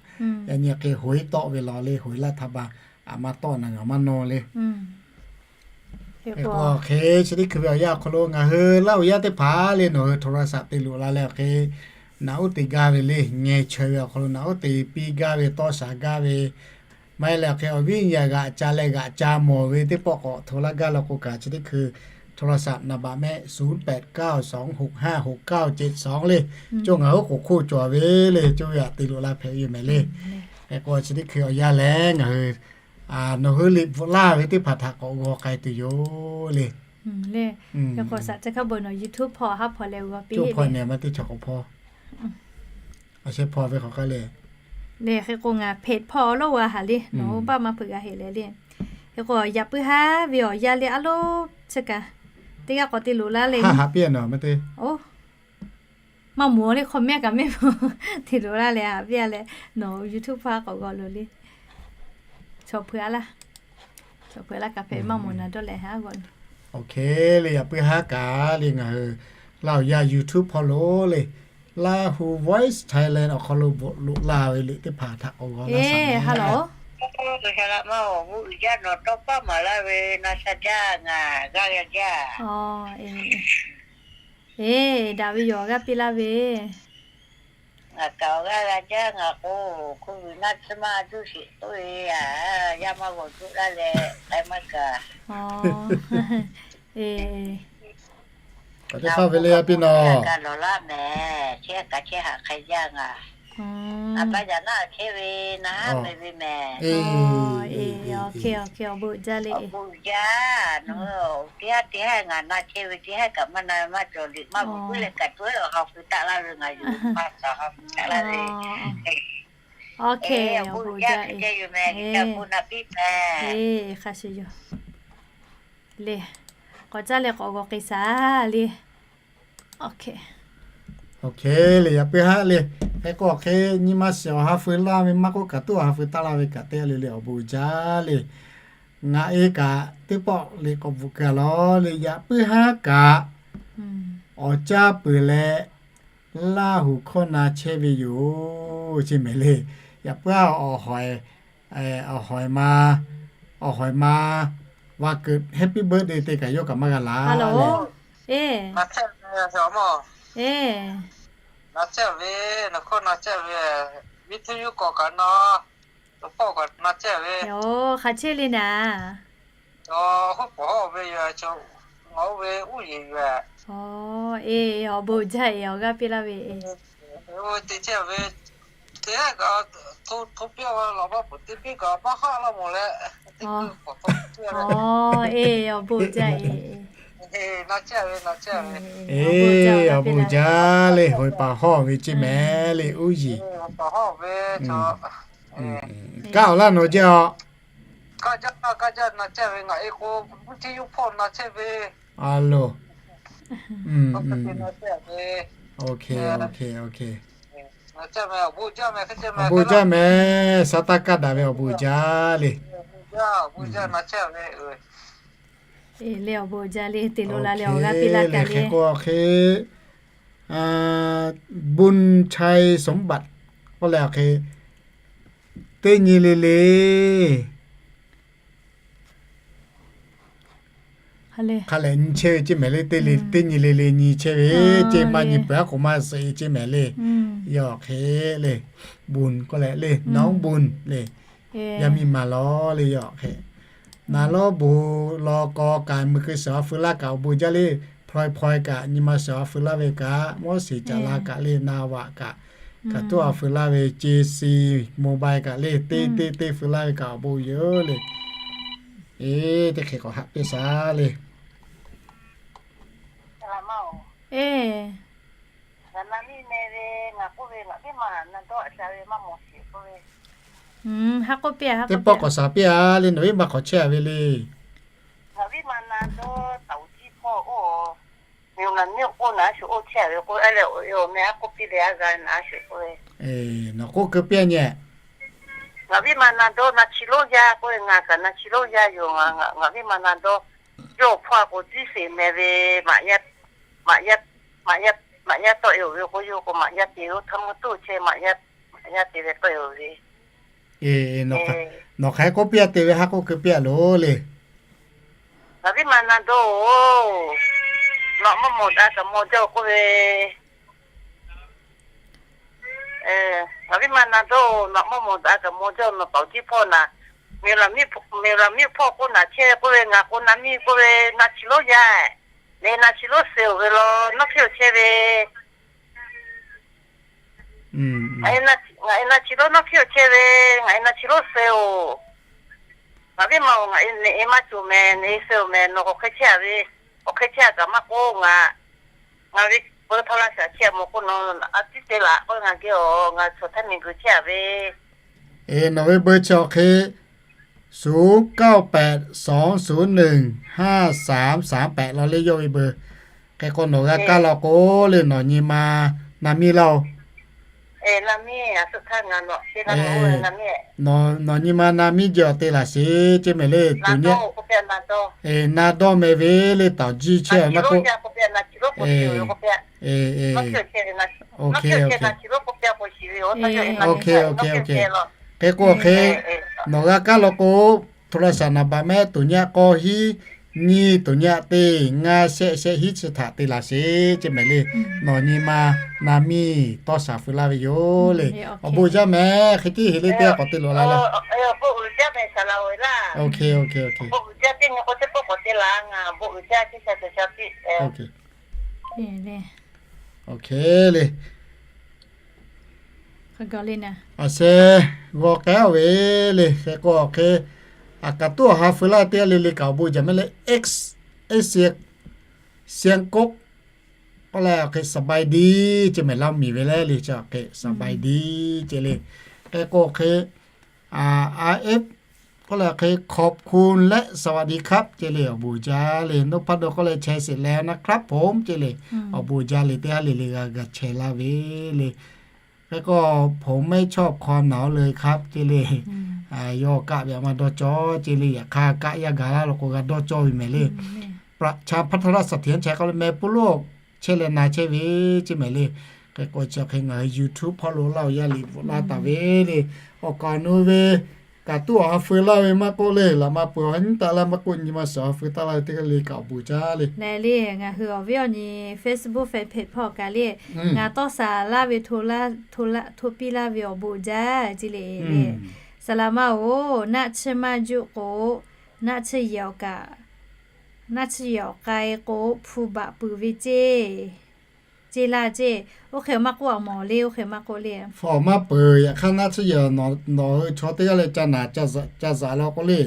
Yaꞈ nyi awˬ hk'e hoꞈ e tawˆ ve law le, hoꞈ e laˇ htaˇ ba aꞈ maˇ tawˆ naˍ ngaˬ maˇ nawˇ le. Hk'e k'o awˬ hk'e chi teˇ hkui ve awˬ yanˇ awˬ hk'aw lo ngaˬ hui Laˇ huˍ yaˇ teˇ hpaˍ le nawˬ hui โทรศัพท์ te loꞈ la leh awˬ hk'e naꞈ uˉ te gaˇ ve le, ngeh chaweh ve awˬ hk'aw lo naꞈ uˉ te piˇ gaˇ ve, tawˇ shaˍ gaˇ ve, maˇ heˆ leh awˬ hk'e awˬ viˉ yaꞈ g'aꞈ ca leh g'aꞈ ca mawˬ ve teˇ pawˆ k'awꞈ hto laˇ gaˇ law k'o kaꞈ chi teˇ hkui โทรศัพท์ naˍ baꞈ mehˆ ศูนย์แปดเก้าสองหกห้าหกเก้าเจ็ดสอง le, co ngaˬ hui k'oˍ hk'oˆ cawˬ ve le, co ve aꞈ te loꞈ la hpehꞈ ve yoˬ mehˍ le. Hk'e k'o chi teˇ hkui awˬ yanˇ lehˬ ngaˬ hui nawˬ hui liꞈ bvuhꞈ laˇ ve teˇ hpaˍ htaꞈ k'awꞈ g'aw k'ai tuˬ yoˬ le. Le, hk'e k'o saˍ teˇ hk'a bon nawˬ YouTube hpawˇ haˉ hpawˇ leh g'aw piˇ ve. Hpawˇ nyi ma teˇ chaw k'awꞈ hpawˇ. A sheh hpawˇ ve hk'aˬ hk'e le. Le hk'e k'o ngaˬ hpehꞈ hpawˇ lawˇ g'a haˍ le, nawˬ hui baˆ maˇ hpeuꞈ g'a heꞈ leh le. Hk'e k'o yaꞈ puiˉ haˉ ve awˬ yanˇ le a loˉ chi kaꞈ teˇ g'aˇ k'awꞈ te loꞈ laˇ le. Haˉ haꞈ piˇ nawˬ ma te. Oˇ, maˇ moˍ le, hk'aw mehˆ kaꞈ mehˆ moˍ te loꞈ laˇ leh haꞈ piˇ a leh, nawˬ YouTube hpawˇ k'awꞈ g'aw loˬ le. Chaw hpeuꞈ a laˇ, chaw hpeuꞈ a laˇ kaꞈ hpehꞈ maˇ moˍ naˍ dawˇ leh haˉ g'aw loˬ. Oˇ hk'e le, yaꞈ puiˉ haˉ kaꞈ le ngaˬ hui Laˇ huˍ yaˇ YouTube hpawˇ lo le, Lahu Voice Thailand awˬ hk'aw lo bvuhꞈ loꞈ la ve liꞈ teˇ hpaˍ htaꞈ k'awꞈ g'aw laˇ shaˍ le. Oˇ, g'a sha laˇ maˇ-oˬ, g'uˇ uiˍ jaˇ nawˬ tawˇ paˆ maˍ laˇ ve na sha jaˇ ngaˬ g'aˇ g'a jaˇ. Eˬ, daꞈ ve yoˬ, g'aˇ piˇ laˇ ve. Ngaˬ kaꞈ awˬ g'aˇ g'a jaˇ, ngaˬ k'o, hk'oˆ ve naˆ tsuhˇ maˇ juˇ sheˍ k'oˆ ve, yaˇ maˇ g'awˬ juˆ laˇ leh k'ai maˇ kaꞈ. Eˬ, k'aˬ teˇ hk'aˇ ve le a piˇ nawˬ. Kaꞈ lawˬ laˇ mehˍ, chehˇ kaꞈ chehˇ haꞈ hk'e jaˇ ngaˬ. A pa yaꞈ naˆ chehˇ ve naˆ meh ve mehˍ. Awˬ bon jaˇ le. Awˬ bon jaˇ, nawˬ hui teˇ haˉ teˇ haˉ ngaˬ na chehˇ ve teˇ haˉ kaꞈ maˇ na maˇ cawˬ liꞈ maˇ bvuhꞈ puiˉ leh kaꞈ tuˉ awˬ ha feu taˆ laˇ ve ngaˬ yoˬ, maˇ cawˬ ha feu taˆ laˇ ve. Awˬ bon jaˇ, hk'e jaˇ yoˬ mehˍ, kaꞈ bon na piˇ mehˍ. Hk'a shuˍ yoˬ. Le, k'awꞈ caˇ leh k'awꞈ g'awˬ k'ai shaˍ le. Awˬ hk'e le, yaꞈ puiˉ haˉ le. Hk'e k'o awˬ hk'e nyi ma shiˍ awˬ ha feu laˇ ve maˇ k'oˆ kaꞈ tuˉ awˬ ha feu taˆ laˇ ve kaꞈ teˇ g'aˇ le le awˬ bon jaˇ le. Ngaˬ e kaꞈ teˇ pawˆ liꞈ k'awꞈ bvuhꞈ keu a lawˬ le, yaꞈ puiˉ haˉ kaꞈ awˬ caˇ peuˬ leh Laˇ huˍ hkawˇ na chehˇ ve yoˬ, chi mehˍ le. Yaꞈ puiˉ haˉ awˬ hawˍ ma, awˬ hawˍ ma va keu happy birthday te kaꞈ yawˇ kaꞈ maˇ g'a laˬ le. Hk'a chehˇ le naˍ. Awˬ, e, awˬ bon jaˇ e, awˬ g'aˇ piˇ laˇ ve. Awˬ, e, awˬ bon jaˇ e. E, awˬ bon jaˇ le, hoꞈ paˍ hawˇ ve ceˇ mehˍ le, uˉ yiˍ. Kanˉ awˬ laˇ nawˬ jaˇ a. A loˬ. Awˬ bon jaˇ mehˍ, sa taˇ kaˇ daꞈ ve awˬ bon jaˇ le. E, le awˬ bon jaˇ le, te lo la le awˬ g'aˇ piˇ laˇ kaꞈ le. Hk'e k'o awˬ hk'e, Bun Chai Sum Baꞈ k'oˆ leh awˬ hk'e, teˇ nyi le le hk'a lehˬ nyi chehˇ ve ceˇ mehˍ le, teˇ nyi le le nyi chehˇ ve ceˇ, maˇ nyi peuˬ aˉ k'oˍ maˇ suh e ceˇ mehˍ le. Yawˇ hk'e le, Bun k'oˆ leh le, Nawˉ Bun le, yaˇ miˇ ma lawˬ le yawˇ hk'e. Naˍ lawˉ bon law k'aw kaꞈ mui keu shawˍ a feu laˇ kaꞈ awˬ bon jaˇ le, Hpaw-e Hpaw-e kaꞈ nyi ma shawˍ a feu laˇ ve kaꞈ, Mawˇ Seˍ Caˍ la kaꞈ le, Na Vaꞈ kaꞈ, kaꞈ tuˉ a feu laˇ ve, Ceh Si mobile kaꞈ le, teˇ teˇ teˇ feu laˇ ve kaꞈ awˬ bon yoˬ le. E, teˇ hk'e k'awꞈ haꞈ piˇ shaˍ le. Teˇ pawˆ k'awꞈ shaˍ piˇ a le, nawˬ viˉ ma k'awꞈ chehˇ a ve le. Nawˬ k'oˆ keu piˇ a nyi. Ngaˬ viˉ ma na dawˇ na chi lonˉ yaˇ k'oˆ ve, ngaˬ kaꞈ na chi lonˉ yaˇ yoˬ. Ngaˬ viˉ ma na dawˇ, yawˇ hpawˇ a k'o tiˉ sheˍ meh ve, maꞈ yaˇ, maꞈ yaˇ, maꞈ yaˇ tawˆ e-oˬ ve k'o, yawˇ k'o maꞈ yaˇ te-o, htaˇ mvuhˇ tuˇ chehˇ maꞈ yaˇ, maꞈ yaˇ te ve tawˆ e-oˬ ve. Nawˬ hk'aˬ hk'e k'oˆ piˇ a te ve haˉ k'oˆ keu piˇ a loˬ le. Ngaˬ viˉ ma na dawˇ-oˬ, nawˬ mawˇ mawˬ daꞈ kaꞈ maw jaˇ-oˬ k'oˆ ve. Ngaˬ viˉ ma na dawˇ-oˬ, nawˬ mawˇ mawˬ daꞈ kaꞈ maw jaˇ-oˬ, nawˬ paoˍ jiˇ hpawˇ naˍ, miˬ laˬ miˇ hpawˇ k'oˆ naˍ chehˇ k'oˆ ve, ngaˬ k'o na miˇ k'oˆ ve, na chi lonˉ yaˇ, ne na chi lonˉ suh-oˬ ve law, nawˉ hkiˇ-oˬ chehˇ ve. Ngaˬ e na chi lonˉ nawˉ hkiˇ-oˬ chehˇ ve, ngaˬ e na chi lonˉ suh-oˬ. Ngaˬ viˉ ma-oˬ, ngaˬ e ne e maˇ cawˬ mehˍ, ne e suh-oˬ mehˍ, nawˬ k'awꞈ hk'e chehˇ a ve. Awˬ hk'e chehˇ a kaꞈ maˇ k'oˆ, ngaˬ, ngaˬ ve เบอร์โทรศัพท์ chehˇ a mawˬ k'o, nawˬ a tiˉ te laꞈ k'oˆ ve ngaˬ geh awˬ, ngaˬ chaw htaˇ miˬguiˬ chehˇ a ve. Nawˬ ve เบอร์ chi awˬ hk'e ศูนย์ เก้า แปด สอง ศูนย์ หนึ่ง ห้า สาม สาม แปด law le yawˇ ve เบอร์. Hk'e k'o nawˬ g'a kaˇ law k'o le, nawˬ nyi ma na miˇ laˇ oˬ. Nawˬ nyi ma na miˇ jehˬ awˬ te laˬ sheˍ ceˇ mehˍ le, tuˬ nyi. Na dawˇ meh ve le, taoˍ jiˇ chehˇ maˇ k'oˆ. Hk'e k'o hk'e, nawˬ g'a kaˇ law k'o, โทรศัพท์ naˍ baꞈ mehˆ tuˬ nyi k'aw hiˉ nyiˇ tuˬ nyi teˇ ngaˇ shehˆ shehˆ hiˉ chi htaꞈ te laˬ sheˍ ceˇ mehˍ le. Nawˬ nyi ma na miˇ tawˇ shaˍ feu laˇ ve yoˬ le. Awˬ bon jaˇ mehˍ, hk'e tiˉ heˍ le teˇ g'aˇ k'awꞈ te lawˬ la laˇ. Awˬ hk'e le. Aˬ sheh g'aw k'ai ve le, hk'e k'o awˬ hk'e, aˬ kaˍ tuˉ awˬ ha feu laˇ teˇ g'aˇ le le kaꞈ awˬ bon jaˇ mehˍ le. X, X, Siang K'oˆ k'oˆ leh awˬ hk'e สบายดี ceˇ mehˍ laˇ miˬ ve le le chi awˬ hk'e สบายดี ceˇ le. Hk'e k'o awˬ hk'e, a, F k'oˆ leh awˬ hk'e ขอบคุณ และ สวัสดีครับ ceˇ le, awˬ bon jaˇ le. Noˇ hpaˇ dawˇ k'oˆ leh แชร์เสร็จแล้วนะครับผม ceˇ le, awˬ bon jaˇ le. Teˇ g'aˇ le le g'a g'a chehˇ laˇ ve le. Hk'e k'o ผมไม่ชอบความหนาวเลยครับ ceˇ le. Yawˇ kaˆ ve aꞈ maˇ dawˇ cawˇ ceˇ le, yaꞈ hk'aˇ kaˆ yaˇ gaˬ laˇ law k'o g'a dawˇ cawˇ ve mehˍ le. ประชาพัฒน์ เสถียรชัย k'oˆ leh meh pun loˇ chehˇ leh na chehˇ ve ceˇ mehˍ le. Hk'e k'o chi hk'e ngaˬ hui YouTube hpawˇ lo laˇ oˬ, yaˇ liꞈ bvuhꞈ laˇ taˍ ve le. Awˬ kaˍ awˬ nu ve kaꞈ tuˉ awˬ ha feu laˇ ve maˇ k'oˆ le, laꞈ ma peuˬ awˬ ha nyi taˍ laˇ maˇ k'oˆ, nyi ma suhˍ ha feu taˍ laˇ ve teˇ g'aˇ le kaꞈ awˬ bon jaˇ le. Lehˬ le, ngaˬ hui awˬ viˉ awˬ nyi Facebook fan page hpawˇ kaꞈ le, ngaˬ tawˇ shaˍ laˇ ve hto piˇ laˇ ve awˬ bon jaˇ ceˇ le le. Saˍ laꞈ ma oˬ, naˆ tsuhˇ maˇ juˆ k'o, naˆ tsuhˇ yehˬ awˬ kaꞈ, naˆ tsuhˇ yehˬ awˬ k'ai k'o hpu baꞈ peuˬ ve ceˇ, ceˇ laˇ ceˇ. Oˇ hk'e maˇ k'oˆ a mawˬ le, oˇ hk'e maˇ k'oˆ le. Hpu maˇ peuˬ, yaꞈ hk'aˇ naˆ tsuhˇ yehˬ nawˬ hui chaw teˇ g'aˇ leh ca naˍ ca zaꞈ law k'o le,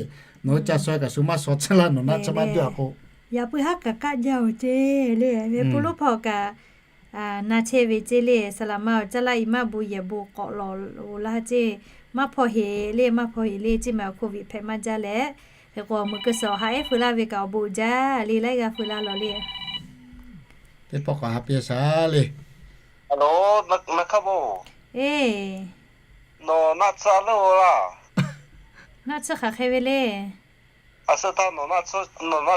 nawˬ hui ca shaw kaꞈ shu maˇ shaw tcuhˉ laˇ, nawˬ naˆ tsuhˇ maˇ juˆ a k'o. Yaꞈ puiˉ haˉ kaꞈ kaˆ jaˇ oˬ ceˇ le. Ve pun loˇ hpawˇ kaꞈ na chehˇ ve ceˇ le. Saˍ laꞈ ma awˬ caˇ laˇ i maˇ bon yehˬ bon k'awꞈ lawˬ oˬ laˇ ceˇ. Maˇ hpaw heˍ le, maˇ hpaw heˍ le, ceˇ mehˍ, โควิด hpehꞈ maˇ jaˇ leh. Hk'e k'o awˬ meuꞈ keu suhˍ awˬ ha ehˉ feu laˇ ve kaꞈ awˬ bon jaˇ le, laiˉ g'aˇ feu laˇ lawˬ le. Teˇ pawˆ k'awꞈ ha piˇ shaˍ le. Alo, ma hkaˇ bo. Eˬ, nawˬ naˆ tsuhˇ a leuˉ laˇ. Naˆ tsuhˇ hk'aˬ hk'e ve le. A suhˉ htaˇ nawˬ naˆ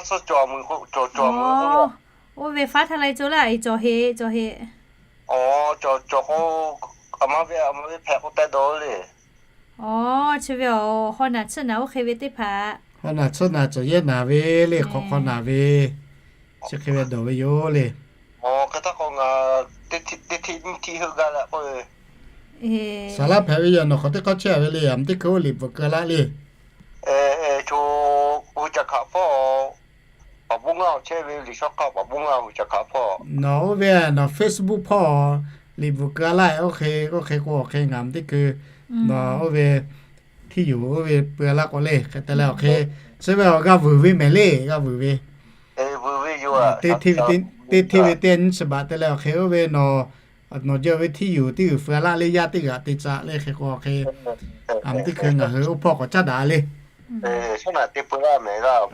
tsuhˇ cawˬ mui k'o, cawˬ cawˬ mui k'o. Oˇ ve faˉ htaˇ lai cawˬ laˇ, eˬ, cawˬ heˍ, cawˬ heˍ. Aˬ, cawˬ cawˬ k'o, a ma ve a ma ve hpehꞈ k'o teh dawˬ le. Aˬ, chi ve awˬ haw naˬ tsuhˇ naˬ oˇ hk'e ve teˇ hpaˍ. Haw naˬ tsuhˇ naˬ cawˬ yehˇ naˬ ve le, hk'awꞈ hk'aw naˬ ve, chi hk'e ve dawˬ ve yoˬ le. Aˬ, hk'e htaˇ k'o ngaˬ teˇ hteˇ nyiˇ hteˇ heuˆ gaˇ leh k'oˆ ve, saˍ laˇ hpehꞈ ve yoˬ. Nawˬ hk'aˬ teˇ hk'awˇ chehˇ ve le, a teˇ hkui oˇ liꞈ bvuhꞈ keu laˇ le. Aˬ, co, hui ca hkaꞈ hpawˇ, awˬ bon ngaˇ awˬ chehˇ ve liꞈ shaw hk'aˇ awˬ bon ngaˇ hui ca hkaꞈ hpawˇ. Nawˬ oˇ ve nawˬ Facebook hpawˇ liꞈ bvuhꞈ keu laˇ, oˇ hk'e oˇ hk'e k'o awˬ hk'e ngaˬ teˇ hkui nawˬ oˇ ve hteˇ yuˬ oˇ ve peu laˇ k'o le, hk'e te leh awˬ hk'e chi ve awˬ g'a vuiˬ ve mehˍ le, g'a vuiˬ ve. Teˇ hteˇ ve teˇ nyiˇ chi baꞈ te leh awˬ hk'e oˇ ve nawˬ, nawˬ jawˇ ve hteˇ yuˬ teˇ g'uiˬ feu laˇ le, yaˇ teˇ g'aꞈ te caꞈ le, hk'e k'o awˬ hk'e a teˇ hkui ngaˬ hui oˇ hpawˇ k'awꞈ caˉ daꞈ le.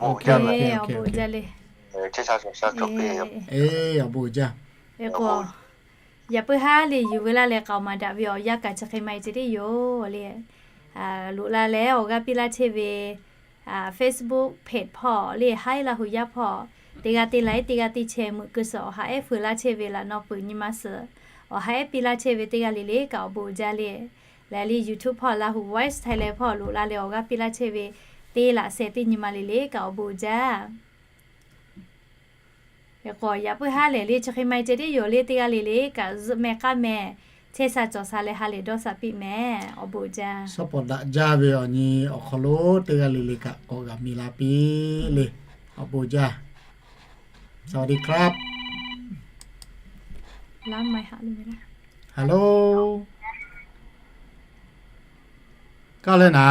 Awˬ bon jaˇ le. Awˬ bon jaˇ. Yaꞈ puiˉ haˉ le yuˬ veu laˇ leh k'aoˍ maˍ daꞈ ve awˬ yanˇ kaꞈ chi hk'e maˇ heˆ ceh tiˉ yoˬ le. Loꞈ la leh awˬ g'aˇ piˇ laˇ chehˇ ve Facebook page hpawˇ le, Haiˉ Laˇ hu yaˇ hpawˇ, teˇ g'aˇ te laiˉ teˇ g'aˇ te chehˇ meuꞈ keu suhˍ awˬ ha ehˉ feu laˇ chehˇ ve laꞈ naw peuˬ nyi ma suhˍ awˬ ha ehˉ piˇ laˇ chehˇ ve teˇ g'aˇ le le kaꞈ awˬ bon jaˇ le. Lehˬ le YouTube hpawˇ Laˇ hu Voice Thailand hpawˇ loꞈ la leh awˬ g'aˇ piˇ laˇ chehˇ ve teˇ laꞈ sheh teˇ nyi ma le le kaꞈ awˬ bon jaˇ. Hk'e k'o yaꞈ puiˉ haˉ lehˬ le chi hk'e maˇ heˆ ceh tiˉ yoˬ le, teˇ g'aˇ le le kaꞈ zuhˆ meh k'aˉ meh chehˇ sha cawˬ sha leh ha lehˬ dawˇ sha piˇ mehˍ. Awˬ bon jaˇ. Shaˉ pawˍ daꞈ jaˇ ve awˬ nyi awˬ hk'aw lo teˇ g'aˇ le le kaꞈ k'awꞈ g'a mi la piˇ le. Awˬ bon jaˇ. สวัสดีครับ Hello, kaˇ leh naˍ.